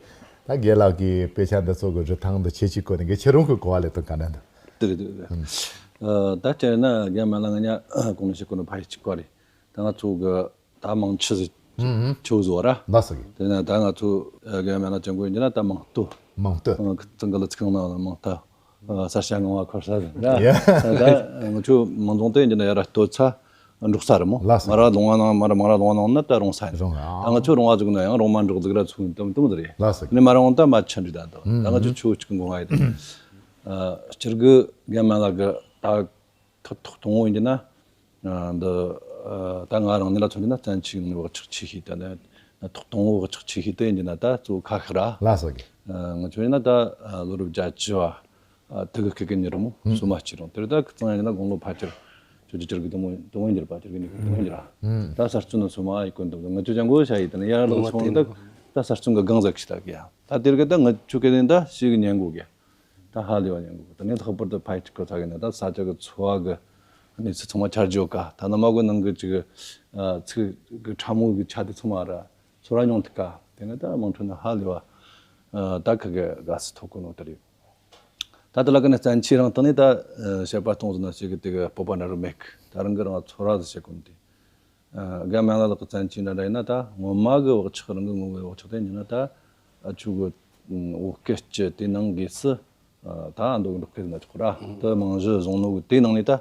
ད་རྒན་ལགས་ཀྱིས་དཔེ་ཆ་འདི་ཚོ་གི་རིན་ཐང་འདི་ཆེ་ཆེ་བཀོད་ནས། རྒན་ཁྱེད་རང་གི་གོ་བ་ལ་དོན་ག་འདྲ་འདུག། དེ་རེད། དེ་རེད། ཨ། ད་སྤྱིར་ན་རྒན་སྨན་བླ་ང་ཉ་གོང་ནས་བཤད་གོ་ནོ་ཕ་ཡི་གཅིག་པ་རེད། ད་ང་ཚོ་གི་ད་མང་ཆེ་ཟིག་ཆོ་བཟོ་བ་ར། ལགས་སོ། དེ་ན་ད་ང་ཚོ་རྒན་སྨན་བླ་ཅན་གོ་ཡིན་གྱི་ན་ད་མང་སྟོད། མང་སྟོད། ཨ། ཚང་གི་ལ་ཚིག་ནང་ལ་མང་སྟོད། ས་ཞ་ངང་བ་འཁོར་ས་ཟིག་ར། ཡ། ད་ང་ཚོ་མང་རྫོང་དེ་ཡིན་གྱི་ན་ཡ་ར་སྟོད་ཚ་འབྲོག་ས་རེད་མོ། ལགས་སོ། མ་ར་ལུང་བ་ནང་མ་ར་མ་ར་ལུང་བ་ནང་ན་ད་རོང་ས་ཡིན། རོང་ཨ། ད་ང་ཚོ་རོང་བ་ཟིག་ན་ཡང་རོང་མ་འབྲོག་ཟིག་ར་ཚུགས་དུམ་དུམ་ཟིག་རེད། ལགས་སོ། ནི་མ་ར་འོང་ད་མ་ཆ་འདྲི་ད་འདུག། ད་ང་ཚོ་ཆོ་གཅིག་གི་འགོ་ང་ཡི་ད། ཨ། སྤྱིར་གི་རྒན་སྨན་བླ་གི་ད་ཐོག་ཐོག་དང་བོ་ཡིན་གྱི་ན། ཨ། འདི། ཨ། ད་ང་རང་ཉིད་ལ་མཚོན་རྒྱུ་ན་བཙན་ཆུའི་ནང་ནས་བག་ཆགས་ཆེ་ཤོས་དེ་ནི། ཐོག་དང་བོ་བག་ཆགས་ཆེ་ཤོས་དེ་ཡིན་གྱི་ན་ད་གཙོ་བོ་ཁ་ཤགས་ར། ལགས་སོ། ཨ། ང་ཚོ་ཡིན་ན་ད་ལོ་རབས་བརྒྱད་ཅུ་བ། ཨ། དེ་གི་སྐད་ཀྱི་ཉིན་རེ་མོ་སོ་མ་སྐྱེས་རུང་། དེར་ད་གཙང་ཡིན་གྱི་ན་དགུང་ལོ་ཕལ་ཆེར་བཅུ་གཅིག་གི་དུ་མོ་དུ་མོ་ཡིན་གྱི་ར། ཕལ་ཆེར་གི་ནི་དུ་མོ་ཡིན་གྱི་ར། ད་ས་བརྩོན་ནི་སོ་མ་ཡི་གོན་དུ་ང་ཚོ་ཅང་གོ་ཤ་ཡི་དེ་ནི་ཡར་ལོག་སོང་ད། ད་ས་བརྩོན་གི་སྒང་ཟིག་ཤི་ད་གི་ཡ། ད་དེར་གི་ད་ང་ཆོ་གི་ནི་ད་ཤི་གི་ཉན་གོ་གི། ད་ཧ་ལས་པ་ཉན་གོ། ད་ནི་ལྷག་པར་དུ་ཕ་ཡི་གཅིག་གི་ཚ་གི་ན་ད་ས་ཆ་གི་འཚོ་བ་གི་གནས་ཚུལ་ཚང་མ་ཆ་འཇོག་ག། ད་ནི་མ་གོ་ནང་གི་ཅིག་ཚིག་གི་ཕྲ་མོ་གི་ཆ་དེ་ཚང་མ་ར་ཚོར་བ་མྱོང་ཐུབ་ག། དེ་ནི་ད་དམངས་ཁྲོད་ན་ཧ་ལས་པ་ད་ཁ་གི་དགའ་བསུ་ཐོབ་གོ་ནོ་དེ་རེད། ད་དེ་ལ་གི་ནི་བཙན་ཆུའི་རིང་ཐུང་ནས་ད་བཤད་པ་གཏོང་ཟིན་ན་ཞིག་གི་དེ་གི་སྤོབས་པ་འདྲ་རུ་མེད་གི། ད་རང་གི་རང་ཚོར་བ་ཟིག་བཤད་གོ་ནི་དེ། ཨ། རྒན་སྨན་བླ་ལགས་ཀྱི་བཙན་ཆུའི་འདྲ་འདྲ་ཡིན་ན་ད་ངོ་མ་གི་བག་ཆགས་རང་གི་ངོ་བོའི་བག་ཆགས་དེ་ཡིན་ན་ད། ཨ། ཆུ་གི་བོད་སྐད་སྤྱི་དེ་ནང་སྒོས་སུ། ཨ། ད་འདོད་འདོད་སྐད་ན་ཆོག་ར། དེ་རྨང་གཞི་བཟུང་ནོ་གི་དེ་ནང་ནས་ད་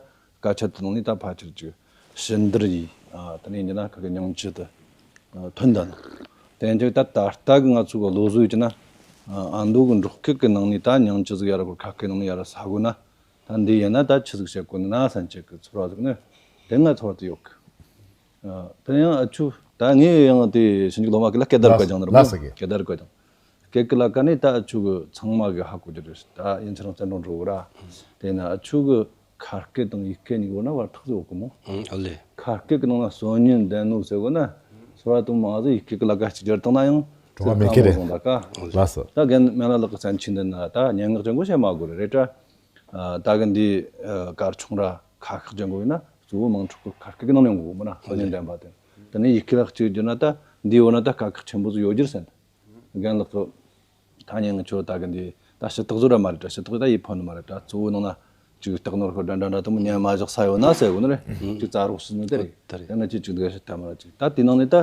སྐད་ཆ་དེ་ནང་ནས་ད་ཕལ་ཆེར་ཅིག་ཕྱི་འདིར་ཡིས། ཨ། དེ་ནས་ཡིན་ན་ཁ་གི་སྙིང་བཅུད་དེ་ཐོན་ད་ནོ། དེ་ཡིན་ཅིག་ད་ད་ལྟ་གི་ང་ཚོ་གི་བློ་བཟོ་ཡིན་ན། ཨ། འདོད་གི་འབྲོག་སྐད་གི་ནང་ནས་ད་སྙིང་བཅུད་ཟིག་ཡ་ར་གོ། ཁ་སྐད་ནང་ནས་ཡ་ར་ཟ་གོ་ན། ད་འདི་ཡིན་ན་ད་ཆི་ཟིག་བཤད་གོ་ནི་ན་བསམ་ཅིག་གི་ཚོར་བ་ཟིག་ནི་དེ་ང་ཚོར་དུ་ཡོད་གི། ཨ། དེ་ཡང་ཨ་ཆུ་ད་ངས་ཡང་དེ་ཞིབ་འཇུག་སློབ་མ་གི་ལ་སྐད་བརྡ་རུ་བཀའ་སྦྱངས་ནི་རེད་མོ། ལགས་སོ། སྐད་བརྡ་རུ་བཀའ་སྦྱངས། སྐད་ཀྱི་ལ་ཀ་ནས་ད་ཨ་ཆུ་གི་ཚང་མ་གི་ཧ་གོ་རྒྱུ་རེད། ད་ཡིན་ཚེ་རང་བཙན་གྲོང་འགྲོ་གི་ར། དེ་ན་ཨ་ཆུ་གི་ཁ་སྐད་དང་ཡིག་སྐད་གཉིས་བོ་ན་བར་ཐག་ཟིག་ཡོད་གི་མོ། ཨང་། ཨ་ལེ། ཁ་སྐད་ཀྱི་ནང་ན་སོ་ཉིན་ལྡན་ནོ་ཟེར་གོ་ན། ཚོར་བ་དུ་མ་ཟིག་ཡིག་སྐད་ཀྱི་ལ་ཀ་གཅིག་སྦྱར་བཏང་ན་ཡང་གྲོང་བ་མེད་ཀི་རེད། ད་ཀ། ལགས་སོ། ད་རྒན་སྨན་བླ་ལགས་ཀྱི་བཙན་ཆུའི་འདི་ན་ད་སྙན་ངག་ཅན་གོ་བཤད་མ་དགོས་རེད་ར། ཨ། ད་གི་འདི། ཨ། གར་ཆུང་ར་ཁ་ཤགས་ཅན་གོ་ཡིན་ན་གཙོ་བོ་དམངས་ཁྲོད་ཀྱི་ཁ་སྐད་ཀྱི་ནང་ནས་ཡོང་གོ་མོ་ན། སོ་ཉིན་ལྡན་པ་དེ། དེ་ནས་ཡིག་སྐད་ལ་གཅིག་བསྒྱུར་ན་ད་འདིའི་འོག་ན་ད་དཀའ་ཁག་ཆེན་པོ་ཟིག་ཡོད་རྒྱུ་རེད་བསམ། རྒན་ལགས་ཚོ་ཐ་སྙད་ངི་ཆོ་ད་གི་འདི་ད་ཞུ་དག་བཟོ་ར་མ་རེད་དྲ། ཞུ་དག་ད་ཡིད་ཕམ་ནི་མ་རེད་དྲ། གཙོ་བོ་ནང་ན་ ཅིག་སྟག་ནོར་ཤོར་འདྲ་འདྲ་འདྲ་དེ་མོ་ཉན་མ་བཞག་ས་ཡོད་ན་ཟེར་གོ་ནི་རེད། ཅིག་ཙ་རོགས་སུ་ནི་དེ་རེད། ད་ང་ཅིག་ཅིག་འདི་ཤི་ཐ་མ་ར་ཅིག་ད་དེ་ནང་ནས་ད་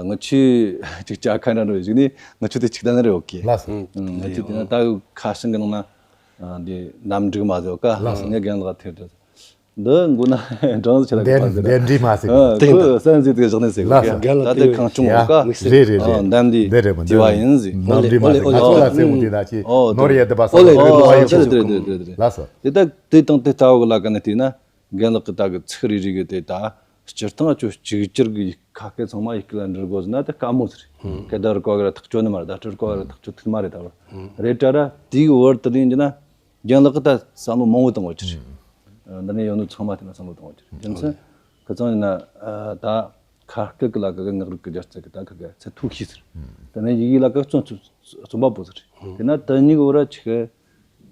ང་ཆོས་ཅིག་ཅ་ཁ་འདྲ་འདྲ་བཞུགས་ནས་ང་ཆོས་དེ་ཅིག་ད་ནི་རེད། ཨོ་ཀེ། ལགས་སོ། ང་ཆོས་དེ་ན་ད་ཁ་ཤང་གི་ནང་ན་འདི་ནམ་འགྲིག་མ་ཟེར་ཀ་ངས་རྒན་ལགས་ཐེར་འདྲ། འདི་མགོ་ན་འབྲང་ཟེར་ཆ་ལ་གི་པ་ཟེར། འདི་འདྲི་མ་ཟེར། ཁོས་སན་ཟེར་དེ་བཞག་ནས་ཟེར། ལགས་སོ། ད་དེ་གང་བྱུང་བ་ཀ་རེད་རེད་རེད། འདམ་འདི་དེ་བ་ཡིན་ཟེར། ནམ་འདྲི་མ་ཟེར། ང་ཚོ་ལ་སེམས་འདི་ད་ཅི་ནོར་ཡེ་དུ་པ་ཟེར། ལགས་སོ། དེ་ད་དེ་དང་དེ་ལྟ་བུ་ལ་ཀ་ནས་བལྟས་ན་རྒན་ལགས་ཀྱི་ད་གི་ཚིག་རེ་རེ་གི་དེ་ད་སྤྱིར་བཏང་ཅོ་གཅིག་གྱུར་གི་ཁ་སྐད་ཚང་མ་ཡི་གེ་ལ་འབྲི་དགོས་ཟེར་ན་དེ་དཀའ་མོ་ཟེར། སྐད་བརྡ་རུ་ཀ་གི་ར་ཐག་ཆོད་ནི་མ་རེད། ད་སྤྲུལ་ཀ་གི་ར་ཐག་ཆོད་ཐུག་མ་རེད། ད་བར་རེད་དྲ་ར་དེའི་བར་དུ་ཡིན་གྱི་ན། རྒན་ལགས་ཀྱིས་ད་བསམ་བློ་མང་བོ་བཏང་བ་ཅིག་རེད། འདི་ནས་ཡོད་ནོ་ཚང་མ་དེ་ན་བསམ་བློ་བཏང་བ་ཅིག་རེད། རྒྱུ་མཚན་ཁ་ཚང་ཡིན་ན་ད་ཁ་སྐད་ཀྱི་ལ་ཀ་གི་ངག་རིག་གི་སྦྱར་ཚད་ཀྱི་ད་ཁ་གི་ཚད་མཐོ་ཤོས་ཟེར། དེ་ནས་ཡི་གེ་ལ་ཀ་རྩོམ་རྩོམ་པ་པོ་ཟེར། དེ་ན་དེ་གཉིས་ཀྱི་བར་ཆེ་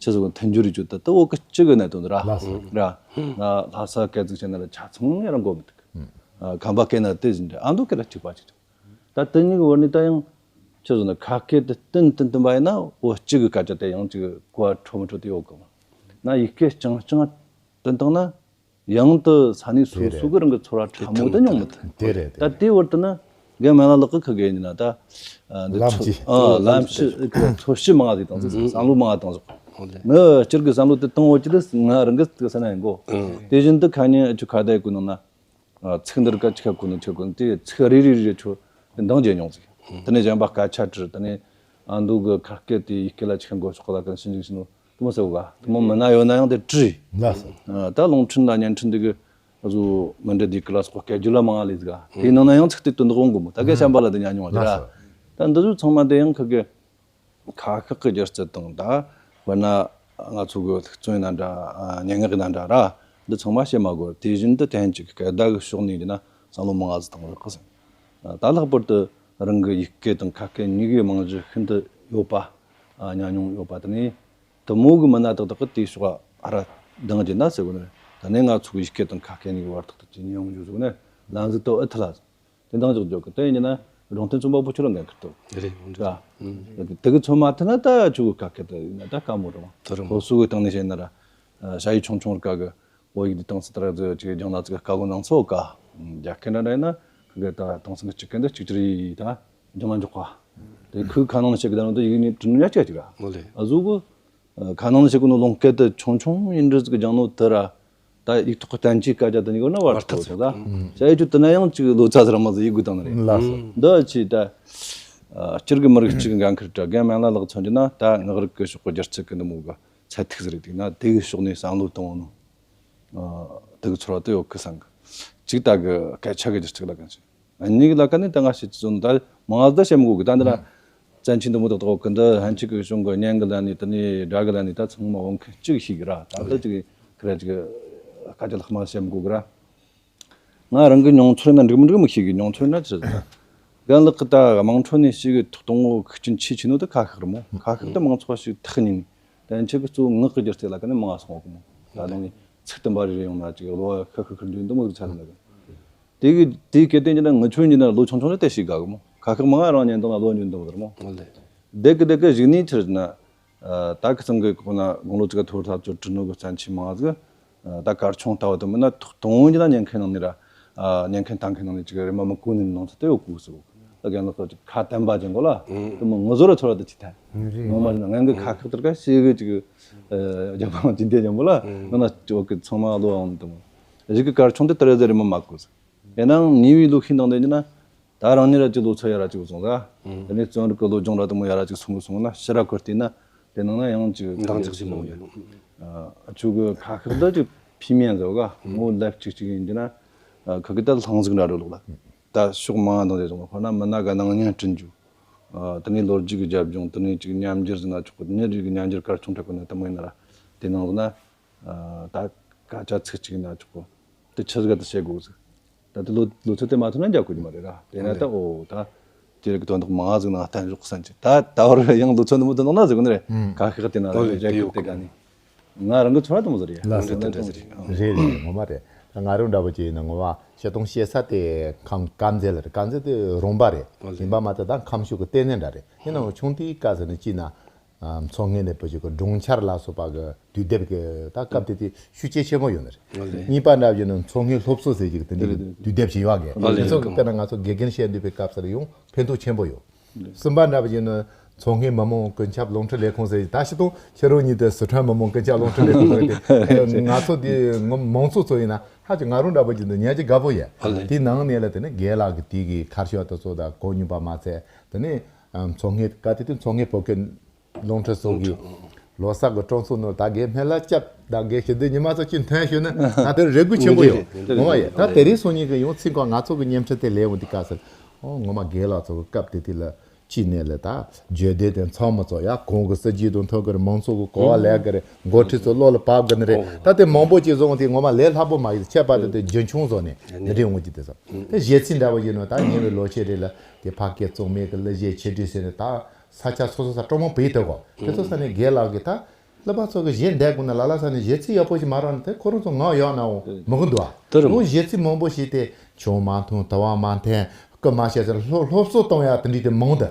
ཆེ་ཟེར་གོ་མཐུན་སྦྱོར་རེ་བྱོས་ད་ད་འོ་ཀ་གཅིག་གི་གནད་དོན་ར་ར་ང་ལྷ་ས་སྐད་ཅིག་བྱས་ན་ལ་ཆ་ཚང་ཡང་རང་གོ་མི་ཐུབ། ཁམས་པ་སྐད་ན་དེ་བཞིན་རེད། ཨ་མདོ་སྐད་ལ་གཅིག་པ་ཅིག་རེད། ད་དེ་གཉིས་ཀྱི་བར་ནས་ད་ཡང་ཆི་ཟེར་ན་ཁ་སྐད་དེ་བསྟུན་བསྟུན་བསྟུན་པ་ཡིན་ན་འོ་གཅིག་གི་སྐད་ཆ་དེ་ཡང་ཅིག་གོ་བ་འཕྲོད་མི་འཕྲོད་དེ་ཡོད་གི་མ། ན་ཡིག་སྐད་རྐྱང་རྐྱང་བསྟུན་བཏང་ན་ཡང་དུ་ས་གནས་སོ་སོ་གི་རང་གི་ཚོར་བ་ཕྲ་མོ་དེ་མྱོང་མི་ཐུབ། དེ་རེད། དེ་ད་དེའི་བར་དུ་ན་རྒན་མ་ལ་ལག་གི་ཁ་གི་ཡིན་ན་ད་འདི་ལམ་ཚོ་གཅིག་ཨ་ལམ་ཤི་ཚོར་ཤི་མང་ང་ཟིག་བཏང་ཟིག་བསམ་བློ་མང་ང་བཏང་ཟིག་ངི་སྤྱིར་གི་བསམ་བློ་དེ་བཏང་འོ་ཅི་ལས་ང་རང་གི་ས་ན་ཡིན་གོ། དེ་བཞིན་དུ་ཁ་ཉིན་ཨ་ཆུ་ཁ་བརྡ་ཡི་གོ་ནང་ན། ཚིག་འདིར་སྐད་ཆ་གོ་ནི་ཆོད་གོ་ནི་དེ་ཚིག་རེ་རེ་རེ་ཆོ་འདང་རྒྱག་མྱོང་ཟིག་དེ་ནས་གཞན་པ་སྐད་ཆ་དྲིས། དེ་ནས་ཨ་མདོ་གི་ཁ་སྐད་དེ་ཡི་གེ་ལ་ཆི་འགོད་ཆོག་ག་ལ་ཀན་ཞིབ་འཇུག་བྱས་ནོ་དེ་མོ་ཟེར་བ་དེ་མོ་མི་སྣ་ཡོད་ན་ཡང་དེ་དྲིས། ལགས་སོ། ད་རླུང་འཕྲིན་ལ་བརྙན་འཕྲིན་འདི་གི་ཨ་ཟུ་མི་འདྲ་དེ་གི་ལ་སོགས་སྐད་བརྒྱུད་ལ་མང་ང་ལས་ཟིག་དེའི་ནང་ན་ཡང་ཚིག་དེ་དོན་དག་འོང་གི་མོ་ད་ག་བྱམས་པ་ལ་དེ་ཉན་མྱོང་ཟིག་ར། ལགས་སོ། ད་འདི་ཟུ་ཚང་མ་དེ་ཡང་ཁ་གི་ཁ་ཤགས་ཀྱི་སྒྱུ་རྩལ་དང་ད་དཔེར་ན་ང་ཚོ་གི་ལྷུག་རྩོམ་ཡིན་ན་འདྲ་སྙན་ངག་ཡིན་ན་འདྲ་ར་འདི་ཚང་མ་བཤད་མ་དགོས། དེ་བཞིན་དུ་དོན་གཅིག་གི་སྐད་བརྡ་གི་ཕྱོགས་ནས་ཡིན་ན་བསམ་བློ་མང་ང་ཟིག་བཏང་རག་གི་ཟེར། ད་ལྷག་པར་དུ་རང་གི་ཡིག་སྐད་དང་ཁ་སྐད་གཉིས་ཀའི་རྨང་གཞི་ཤིན་ཏུ་ཡོད་པ་ཉམས་མྱོང་ཡོད་པ་དེ་ནས་དེ་མོ་གི་མི་སྣ་དག་དག་གི་དེའི་ཕྱོགས་ཨ་ར་འདང་རྒྱག་ན་ཟེར་གོ་ནི་རེད། ད་ནས་ང་ཚོ་གི་ཡིག་སྐད་དང་ཁ་སྐད་གཉིས་ཀའི་བར་ཐག་དེ་ཇེ་ཉུང་འགྱུར་ཟེར་གོ་ནི་ལམ་ཟིག་ཏོ་ཨི་ཐི་ལ་ཟེར། དེ་འདང་རྒྱག་རྒྱག་གི་དེ་ཡིན་ན་རང་བསྟན་རྩོམ་པ་པོ་ཁྱོད་རང་འགན་འཁུར་ཐུབ། རེད་རེད། དེ་གི་ཚོད་མ་ཐུབ་ན་ད་ཆུ་གི་ཁ་སྐད་དེ་ཡིན་ན་ད་དཀའ་མོ་རེད་མ། དེ་རེད་མ། སློབ་གསོ་གི་སྟེང་ནས་བཤད་ན་ར་ཞ་ཡི་ཆུང་ཆུང་ར་ཀ་གི་བོད་ཡིག་འདི་དེང་སང་ད་ར་ཅིག་སྦྱང་ན་ཅིག་དཀའ་གོ་ནང་ཚོ་ཀ་རྒྱ་སྐད་འདྲ་འདྲ་ཡིན་ན་ཁི་གི་ད་དེང་སང་གི་སྤྱི་སྐད་འདི་གཅིག་གྱུར་ཡིན་ད་སྦྱང་ན་འཇོག་ག་དེ་ཁོའི་ཁ་ནང་ནས་བཤད་གི་ད་ནང་དུ་ཡིག་ནས་དྲི་ནོ་ཡ་གཅིག་གཅིག་ར། ཨ་ཟུ་གི་ཁ་ནང་ནས་བཤད་གོ་ནོ་ལུང་སྐད་དེ་ཆུང་ཆུང་ཡིན་འདྲ་ཟིག་སྦྱང་ནོ་དེ་ར། ད་ཡིག་ཐོག་གི་བསྟན་བཅོས་སྐད་ཆ་དེ་ནི་ཡོད་ན་བར་ཐག་ཆོད་ད། བྱ་ཡི་ཆུ་དེ་ན་ཡང་ཅིག་ལོ་ཙཱ་ཟེར་མ་ཟིག་ཡིག་དགོས་དང་ནི་རེད། ལགས་སོ། འདི་ཆི་ད་སྤྱིར་གི་མི་རིགས་གཅིག་གི་འགན་ཁུར་དྲ་རྒན་མན་ལ་ལགས་མཚོན་གྱི་ན་ད་ངག་རིག་གི་ཕྱོགས་གི་སྒྱུ་རྩལ་གི་འདི་མོ་གི་ཚད་ཐིག་ཟིག་རེད། དེ་ན་དེ་གི་ཕྱོགས་ནས་བསམ་བློ་གཏོང་ནོ་དེ་གི་ཚོར་བ་དེ་ཡོད་གི་བསམ་གི། གཅིག་ད་གི་སྐད་ཆ་གི་སྒྱུ་རྩལ་ལ་གང་ཞིག་གཉིས་ལ་ཀ་ནི་ད་ང་ཞིག་ཅི་ཟོ་ནི་ད་མང་ང་ཟིག་བཤད་མི་དགོས་གི། ད་འདི་ལ་བཙན་ཆོས་འདི་མོ་ཏག་ཏག་གི་འདི་ཧན་ཆི་གི་གཞུང་གི་བརྙན་གི་ལ་ནི་དེ་ནི་སྒྲ་གི་ལ་ནི་ད་ཚང་མ་འོང་མཁན་གཅིག་ཤིག་གི་ར། ད་འདི་ཅིག་ཁི་ར་ཅིག་སྐད་ཆ་ལྷག་མ་བཤད་མི་དགོས་གི་ར། ང་རང་གི་མྱོང་ཚོར་ན་འགྲིག་མི་འགྲིག་མི་ཤེས་གི། མྱོང་ཚོར་ན་ཅི་ཟེར་ན་རྒན་ལགས་གི་ད་དམངས་ཁྲོད་ནས་ཞིག་གི་ཐོག་དང་བོ་ཤུགས་རྐྱེན་ཆེ་ཆེ་ནོ་ད་ཁ་ཤགས་རེད་མོ། ཁ་ཤགས་ད་མང་ཚོགས་ཤིག་ཐག་ཉེ་ནི་ད་ཧན་ཆི་གི་གཙོ་བོ་ངག་གི་སྒྱུ་རྩལ་ལ་ཀ་ནི་མང་ང་སོང་གི་མོ། ད་དུང་ནི་ཚིག་དུམ་པ་རེ་རེ་ཡོང་ན་ཅིག་གློ་བ་ཤ་ཤ་ཤ་འདྲེ་འདི་མོ་ཟིག་ཆ་ལ་འདུག་དེ་གི་དེའི་སྐད་དོན་གྱི་ནང་ངི་ཆོས་འདི་ན་ལོ་ཆུང་ཆུང་ལ་དེ་ཞིག་དགའ་གི་མོ། ཁ་ཤགས་མང་ང་རང་ཉན་དང་ལ་ལོ་ཉུང་དང་རེད་མོ། བདེ་གི་བདེ་གི་གཞིགས་ནས་ཕྱིར་ན། ད་ཁི་ཚང་གི་གོ་ན་དགུང་ལོ་གཅིག་ག་ཐོར་ཐག་ཚོད་དྲི་ནོ་གི་བཙན་ཆེ་མང་ཟིག་ད་གར་ཆུང་ལྟ་བུ་དུ་མིན་ན་ཐོག་དང་པོ་འདི་ན་ཉན་མཁན་ནང་ནས་ར། ཉན་མཁན་ལྟ་མཁན་ནང་ནས་ཅིག་རེ་མ་མི་གོ་ནི་ནང་ཚོ་དེ་ཡོད་གོ་སོ། ད་རྒན་ལགས་ཚོ་ཅིག་ཁ་བསྟན་པ་ཅན་གོ་ལ། དུ་མོ་ངུ་ཟོ་ར་ཚོར་བ་དུ་ཅི་ཐལ། ངོ་མ་ན་ངན་གི་ཁ་ཁག་ཏུ་ར་ཤེས་གི་ཅིག་རྒྱ་པང་ཅི་འདྲ་ཅན་པོ་ལ། ང་ན་ཅོག་གི་ཚང་མ་ལོ་ཨང་དུ་མོ། གཞིག་གི་གར་ཆུང་དེ་ཏི་རེ་ཟེར་རེ་མ་མ་གོ་སོ། ཡིན་ནའང་ཉེ་བའི་ལོ་ཤས་ནང་དུ་ཡིན་ན། ད་རང་ཉིད་ར་ཅིག་ལོ་ཚོད་ཡ་ར་ཅིག་སོང་ཟ། དེ་ནས་བཙོན་རིག་གི་ལོ་སྦྱོང་ར་དུ་མོ་ཡ་ར་ཅིག་སོང་གི་སོང་ན་ཕྱི་ར་ཁོ་བལྟས་ན་དེ་ནང་ན་ཡང་ཅིག་འདང་རྒྱག་ཅིག་མང་ཡོད། ཨ་ཆུ་གི་ཁ་ཤགས་འདི་ཅིག་ཕི་མེན་ཟེར་ག་ངོ་ལེབ་ཅིག་ཅིག་ཡིན་གྱི་ན། ཁ་གི་ད་ལྷང་ཟིག་འདྲ་རུ་ལོག་ལ། ད་ཕྱོགས་མང་འདང་རྒྱག་སོང་ཁོ་ན་མི་སྣ་ག་སྣང་བརྙན་བསྐྲུན་རྒྱུ། དེ་ནས་ལོ་རྒྱུས་ཀྱི་རྒྱབ་ལྗོངས་དེ་ནས་ཅིག་ཉམས་འགྱུར་ཟིན་ན་ཆོག་གི། མྱི་རིགས་ཀྱི་ཉམས་འགྱུར་གར་ཆུང་དྲག་གི་ན་དུ་མོ་ཡིན་ན་ར་དེ་ནང་ཟིན་ན། ད་སྐད་ཆ་ཚིག་གཅིག་ཡིན་ན་ཆོག་གི། དེ་ཆི་ཟིག་ག་དུ་བཤད་དགོས་ཟིག་ད་དེ་ལོ་ལོ་ཚོད་དེ་མ་ཐོན་ན་འཇག་དགོས་ཀྱི་མ་རེད་ར། དེ་ན་ད་ཨོ་ད་དེ་རིགས་ཀྱི་དོན་དག་མང་ཟིག་ནང་བསྟན་བཞག་བསམ་གྱི། ད་ད་བར་ཡང་ལོ་ཚོད་འདི་མོ་དུ་ནང་ན་ཟིག་ནི་རེད། ཁ་ཤགས་དེ་ན་རེད་རྒྱ་སྐད་དེ་ག་ནི་ང་རང་གི་ཚོར་བ་དུ་མོ་ཟིག་རེད། ལགས་སོ། དེ་འདྲ་ཟིག་རེད། རེད་རེད། ངོ་མ་རེད། ད་ང་རང་འདྲ་པོ་ཅིག་ཡིན་ན་ངོ་མ་བཤད་སྟངས་བཤད་ས་དེ་ཁམས་དཀར་མཛེས་ལ་རེད། དཀར་མཛེས་དེ་རོང་པ་རེད། ཡིན་པ་མ་ཚད་ད་ཁམས་ཕྱོགས་ཀྱི་ལྟེ་གནས་འདྲ་རེད། ཡིན་ནའང་ཆུང་དུས་སྐབས་ཟེར་ནས་ཅིག་ན། ཨ་མཚོ་སྔོན་ནས་བུ་ཞིག་གི་སྒྲུང་འཆར་ལ་སོགས་པ་གི་དུས་དེབ་ཀྱི་ད་སྐབས་དེ་དུས་ཤུགས་རྐྱེན་ཆེན་པོ་ཡོད་ནི་རེད། ཨ་ལེ། གཉིས་པ་འདྲ་བ་ཡིན་ན་མཚོ་སྔོན་སློབ་གསོ་ཟེར་གྱི་དེ་འདྲའི་དུས་དེབ་ཞིག་ཡོད་གི། ཨ་ལེ། དེ་ཚོ་གི་དཔེར་ན་ང་ཚོ་དགེ་རྒན་བཤད་འདོད་པའི་སྐབས་སུ་ཡང་ཕན་ཐོགས་ཆེན་པོ་ཡོད། གསུམ་པ་འདྲ་བ་ཡིན་ན་མཚོ་སྔོན་མི་དམངས་ཀུན་ཁྱབ་རླུང་འཕྲིན་ལས་ཁུངས་ཟེར་གྱི་ད་ཕྱི་དང་ཕྱི་རོལ་གཉིས་དེ་སི་ཁྲོན་མི་དམངས་ཀུན་ཁྱབ་རླུང་འཕྲིན་ལས་ཁུངས་ཟེར་གྱི་ང་ཚོ་དེ་ངོ་མང་ཚོགས་ཚོ་ཡིན་ན་ཧ་ཅང་ང་རང་འདྲ་བོ་ཅིག་འདི་ཉན་གྱི་དགའ་པོ་ཡོད། ཨ་ལེ། དེའི་ནང་ནས་ལ་དེ་ནི་རྒན་ལགས་ཀྱི་དེ་གི་ཁ་ཤོག་དེ་ཚོ་དང་གོ་མྱོང་པ་མ་ཚད་དེ་ནི་མཚོ་སྔོན་ག་དེ་དུས་མཚོ་སྔོན་བོད་སྐད་རླུང་འཕྲིན་སོགས་ཀྱི་ལོ་གསར་གྱི་སྤྲོ་ཚོགས་ནོར་ད་རྒན་སྨན་བླ་སྐྱབས་དང་རྒན་ཞི་བདེ་ཉི་མ་ཚོ་ཅིག་ཐོན་ཤོད་ན་ད་དེར་རེ་སྒུག་ཆེན་པོ་ཡོད། ངོ་མ་ཡོད། ད་དེ་རིང་སང་ཉིན་གྱི་ཡང་ཚིག་གང་ང་ཚོ་གི་བརྙན་འཕྲིན་དེ་ལས་འོང་དེ་དཀའ་སེ་ཨོ་ངོ་མ་རྒན་ལགས་ཚོ་གི་སྐབས་དེ་དུས་ལ་ཅི་ནས་ལས་ད་བརྗོད་དེ་དེ་ཚང་མ་ཚོ་ཡ་གོང་གི་སྲིད་ཇུས་དང་ཐོག་གི་མང་ཚོགས་ཀྱི་གོ་བ་ལེན་གི་རེད། འགོ་ཁྲིད་ཚོ་བློ་ལ་བབ་གི་ནི་རེད། ད་དེ་མང་པོ་ཅིག་བཟུང་དེ་ངོ་མ་ལས་སླ་པོ་མ་ཡིན་ཁྱད་པར་དུ་དེ་རྒྱུན་འཁྱོངས་བཟོ་ནས་འདི་འདྲའི་འོང་གི་དེ་ཚོ་དེ་གཞས་ཚིག་འདྲ་བོ་ཡིན་ནོ་ད་ཉེ་བའི་ལོ་ཤས་རེད་ལ་དེ་ཕ་སྐད་གཙང་མའི་གི་གླུ་གཞས་ཆེད་སྒྲིག་ཟེར་ནས་ད་ས་ཆ་སོ་སོ་ས་སྤྲོ་མང་བོས་ཐུབ་གོ། དེ་ཚོ་ས་ནས་རྒན་ལགས་ཀྱིས་ད་གླུ་པ་ཚོ་གི་གཞས་འདེབས་དགོས་ན་ལ་ལ་ས་ནས་གཞས་ཚིག་ཡག་པོ་ཞིག་མ་རག་ན་དེ་ཁོ་རང་ཚོ་ངག་ཡག་ན་འོང་མི་གི་འདུག་ཨ། དེ་རུ་ཡང་གཞས་ཚིག་མང་པོ་ཞིག་དེ་ཆང་མ་འཐུང་དུ་བ་མ་འཐེན་རྐུ་མ་བྱེད་ཟེར་སློབ་སློབ་གསོ་གཏོང་ཡག་དེ་འདྲའི་དེ་མང་དུ།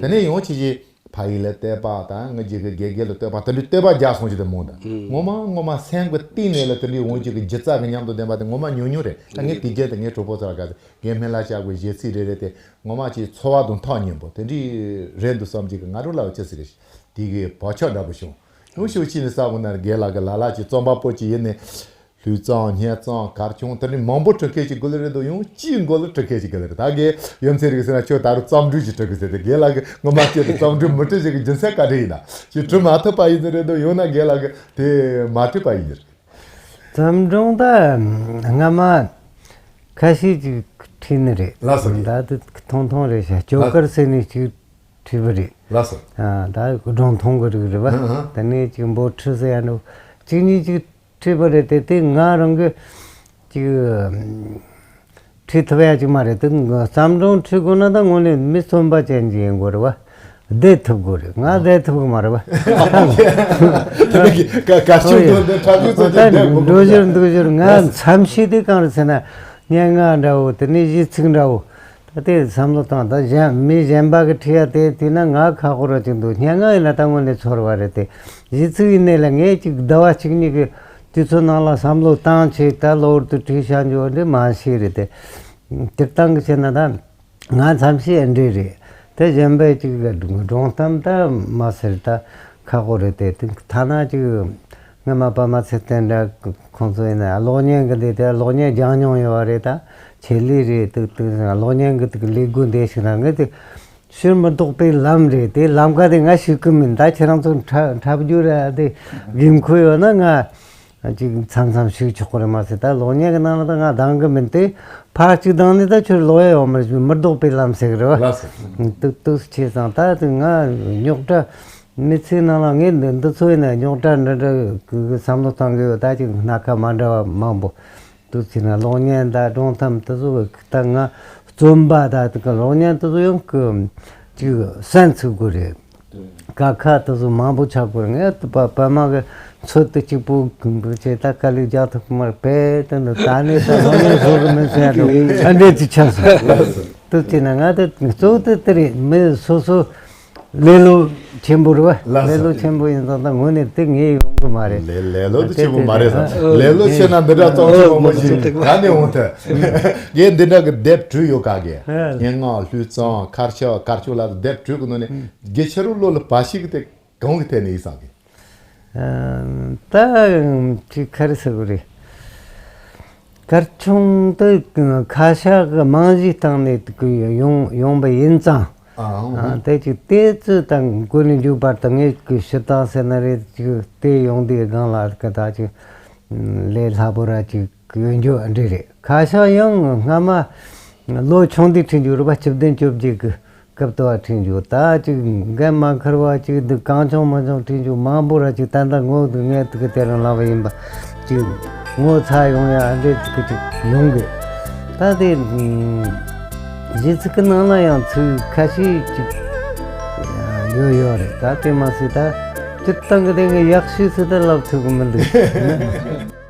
དེ་ནས་ཡང་ཕྱི་རྗེས་ཕ་ཡུལ་ལ་བསྟོད་པ་དང་ངའི་རྗེས་ཀྱི་དགེ་རྒན་ལ་བསྟོད་པ་དེ་འདྲའི་བསྟོད་པ་རྒྱག་སོང་ཞིག་དེ་མང་དུ། ངོ་མ་ངོ་མ་སེམས་ཀྱི་གཏིང་ནས་ལ་དེ་འདྲའི་འོང་རྒྱུ་གི་སྒྱུ་རྩལ་གི་ཉམས་དང་ལྡན་པ་དེ་ངོ་མ་ཉུང་ཉུང་རེད། ད་ངས་དེ་རྒྱུན་དུ་ངའི་གྲོགས་པོ་ཚོ་ལ་དགའ་ཟེར་རྒན་སྨན་བླ་སྐྱབས་ཀྱི་གཞས་ཚིག་རེ་རེ་དེ་ངོ་མ་ཅིག་འཚོ་བ་དང་ཐག་ཉེ་པོ་དེ་འདྲའི་རེད་འདུག་བསམ་གྱི་གི་ང་རང་ལ་ཅི་ཟེར་རེད། དེ་གི་བག་ཆགས་འདྲ་པོ་བྱུང་། ཡང་ཤུགས་ཆེ་ནས་བསམ་དགོས་ན་རྒན་ལགས་ཀྱི་ལ་ལ་ཅིག་རྩོམ་པ་པོ་ཅིག་ཡིན་ནས། ལྷུས་གཙང་སྙན་གཙང་གར་ཆུང་དེ་འདྲའི་མང་པོ་འབྲི་མཁན་ཅིག་དགོས་ལེ་རེད་འདུག་ཡང་གཅིག་མགོ་ལ་འབྲི་མཁན་ཅིག་དགོས་ལེ་རེད། ད་རྒན་ཡོད་ཚད་རིག་ཟེར་ན་ཁྱོད་ད་རུང་རྩོམ་འབྲི་ཅིག་འབྲི་དགོས་ཟེར་ཏེ་རྒན་ལགས་ཀྱིས་ངོ་མ་སྐྱེས་ཏེ་རྩོམ་འབྲི་མི་འབྲི་ཞིག་གི་རྒྱུ་མཚན་ག་འདྲ་ཡིན་ན་ཅིག་འབྲི་མ་ཐུབ་པ་ཡིན་ནི་རེད་འདུག་ཡང་ན་རྒན་ལགས་ཀྱིས་དེ་མ་འབྲི་པ་ཡིན་ནི་རེད། རྩོམ་སྒྲུང་ད་སྔ་མ་ཁ་ཤས་ཅིག་བྲིས་ནི་རེད། ལགས་སོ། ད་དེ་ཐུང་ཐུང་རེད་ཤག་ཅོ་ལགས། ཀར་ཟེར་ནས་ཅིག་བྲིས་པ་རེད། ལགས་སོ། ཨ་ད་སྒྲུང་ཐུང་གི་རིགས་རེད་བ། ཨ་ཨ། དེ་ནས་ཅིག་འབོད་ཁྲིད་ཟེར་ཡ་འདྲ་བོ་གཅིག་གཉིས་ཅིག་བྲིས་པ་རེད་དེ་དེ་ང་རང་གི་ཅིག་བྲིས་ཐུབ་ཡ་ཅིག་མ་རེད་དེ་བརྩམས་སྒྲུང་བྲིས་དགོས་ན་ད་དངོས་གནས་མི་རྩོམ་པ་ཅན་ཅིག་ཡིན་དགོས་རེད་བ། བསྡད་ཐུབ་དགོས་རེད། ང་བསྡད་ཐུབ་གི་མ་རེད་བ། དེ་ནས་ཀ་ཀ་ཆུང་དུ་འདི་ཁྲ་ཆུང་ཚོ་ཅིག་བསྡད་དགོས་འགྲོ་ཞོར་འདུག་ཞོར་ང་མཚམས་ཤིག་དེ་གང་རེད་ཟེར་ན་སྙན་ངག་འདྲ་བོ་དེ་ནས་གཞས་ཚིག་འདྲ་བོ། ད་དེ་བསམ་བློ་བཏང་ད་གཞན་མི་གཞན་པ་གི་ཁྲིད་ཡ་དེ་དེ་ན་ང་ཁག་པོ་ར་ཅིག་འདུག་སྙན་ངག་ཡིན་ན་ད་དངོས་གནས་ཚོར་བ་རེད་དེ། གཞས་ཚིག་ཡིན་ནའི་ལ་ངས་ཅིག་ཟླ་བ་གཅིག་གཉིས་ཀྱི་དུས་ཚོད་ནང་ལ་བསམ་བློ་བཏང་བྱས་ད་གློ་བུར་དུ་བྲིས་བཞག་འཇོག་འདི་མ་ཤེས་རེད་དེ། སྤྱིར་བཏང་གི་བྱས་ན་ད་ང་མཚམས་ཤིག་ཨེ་འདྲས་རེད་དེ་གཞན་པས་ཅིག་སྒྲུང་གཏམ་ད་མ་ཟེར་ད་ཁག་པོ་རེད་དེ་ཐ་ན་ཅིག་སྔ་མ་པ་མ་ཚེ་བརྟན་འདྲ་ཁོང་ཚོ་ཡིན་ན་གློག་བརྙན་གི་འདི་དེ་གློག་བརྙན་སྦྱངས་མྱོང་ཡོད་པ་རེད་ད། ཆེད་ལས་རེད་འདུག་འདུག་གློག་བརྙན་གི་འདུག་ལས་འགུལ་འདི་ཞིག་རང་གི་འདུག་ཕྱིར་མི་ལྡོག་པའི་ལམ་རེད་དེ་ལམ་ཀ་དེ་ང་ཞུགས་གི་མིན་ད་ཁྱེད་རང་ཚོ་འཁྲབ་འཁྲབ་རྒྱུ་ར་དེ་དགོས་མཁོ་ཡོད་ན་ང་ཅིག་མཚམས་མཚམས་ཞུགས་ཆོག་གི་རེད་མ་ཟད་ད་གློག་བརྙན་གི་ནང་ལ་ད་ང་འདང་གི་མིན་དེ་ཕར་ཅིག་འདང་ནས་ད་ཁྱོད་ལོག་ཡ་ཡོང་མ་རེད་མི་ལྡོག་པའི་ལམ་ཟེར་གི་རེད་བ། ལགས་སོ། འདུག་འདུག་བྱས་ཙང་ད་དེ་ང་རྙོག་དྲ་མི་ཚེའི་ནང་ལ་ངས་འདི་འདི་ཚོ་ཡིན་ན་རྙོག་དྲ་འདྲ་འདྲ་གི་བསམ་བློ་བཏང་གི་ཡོད་ད་ཅིག་སྣ་ཁ་མ་འདྲ་བ་མང་པོ། དུ་ཚིག་ན་གློག་བརྙན་དང་སྒྲུང་གཏམ་དུ་ཚོ་ད་ང་རྩོམ་པ་དང་དུ་ག་གློག་བརྙན་དུ་ཚོ་ཡང་གི་ཅིག་སན་ཚུགས་དགོས་རེད། ཀ་ཁ་དུ་ཚོ་མང་པོ་ཆགས་དགོས་རེད། ངས་དུ་པ་པ་མ་གི་ཚོད་དུ་གཅིག་པུ་གི་འབུ་ཆེ་ད་དཀའ་ལས་རྒྱག་ཐུབ་ཀི་མ་རེད་པས་དུ་འདི་ད་ནས་ད་གློག་བརྙན་བཟོ་གི་མིན་ཟེར་ཡ་འདུག་ཨ་འདྲས་ཅིག་ཆགས་སོང་། དུ་ཚིག་ན་ང་དུ་གཙོ་བོ་དུ་དེ་རེད་མི་སོ་སོ། ལེ་ལོ་ཆེན་པོ་རེད་བ། ལགས་སོ། ལེ་ལོ་ཆེན་པོ་ཡིན་ཙང་ད་ངོས་ནས་དེ་ངས་ཡོང་གི་མ་རེད། ལེ་ལེ་ལོ་དེ་ཆེན་པོ་མ་རེད་ཟེར། ལེ་ལོ་ཆེ་ན་འདི་འདྲ་གཙང་ཆེན་པོ་མོ་ཞིག་ག་ནས་འོང་ཐལ། ངས་འདི་འདྲ་གི་དེབ་བྲིས་ཡོད་ག་གི། སྙན་ངག་ལྷུས་གཙང་ཁར་ཆག་གར་ཆུ་ལ་དེབ་བྲིས་གི་ནང་ནས་དགེ་ཆེ་རུ་བློ་ལ་བ་ཞིག་གི་དེ་གང་གི་ཐད་ནས་ཡིན་བསམ་གི། ད་ཅིག་ག་རེ་ཟེར་དགོས་རེད། གར་ཆུང་དུ་ཁ་ཤག་གི་རྨང་གཞིའི་སྟེང་ནས་ཡོང་ཡོང་པ་ཡིན་ཙང་། ཨ་དེ་ཅིག་དེ་ཚོ་དང་མགོ་ནས་མཇུག་བར་དུ་ངས་ཀྱི་ཞུ་སྟངས་ཟེར་ན་རེད་ཅིག་དེ་ཡོང་དུས་སྒང་ལ་ཀི་ད་ཅིག་ལས་སླ་པོ་ར་ཅིག་ཡོད་རྒྱུ་འདྲ་རེད། ཁ་ཤག་ཡང་སྔ་མ་ལོ་ཆུང་དུས་བྲིས་རྒྱུ་རེད་པ་བཅུ་བདུན་བཅོ་བརྒྱད་ཀྱི། སྐབས་དུ་བ་ཁྲིད་འཇུག་ད་ཅིག་འགན་མ་འཁུར་བ་ཅིག་འདུག་གང་བྱུང་མང་བྱུང་ཁྲིད་འཇུག་མང་པོ་ར་ཅིག་ད་ལྟ་ངོ་དུ་ངས་དུ་གི་དེ་རང་ལབ་པ་ཡིན་པ་ཅིག་ངོ་ཚ་ཡོང་ཡ་ཨ་འདྲས་ཅིག་གི་ཅིག་ཡོང་གི། ད་དེ་གཞས་ཚིག་གི་ནང་ལ་ཡང་ཚིག་ཁ་ཤས་ཅིག་ཡོད་ཡོད་རེད། ད་དེ་མ་ཟད་ད་སྤྱིར་བཏང་གི་དེ་ངས་ཡག་ཤོས་ཟེར་ད་ལབ་ཐུབ་གི་མི་འདུག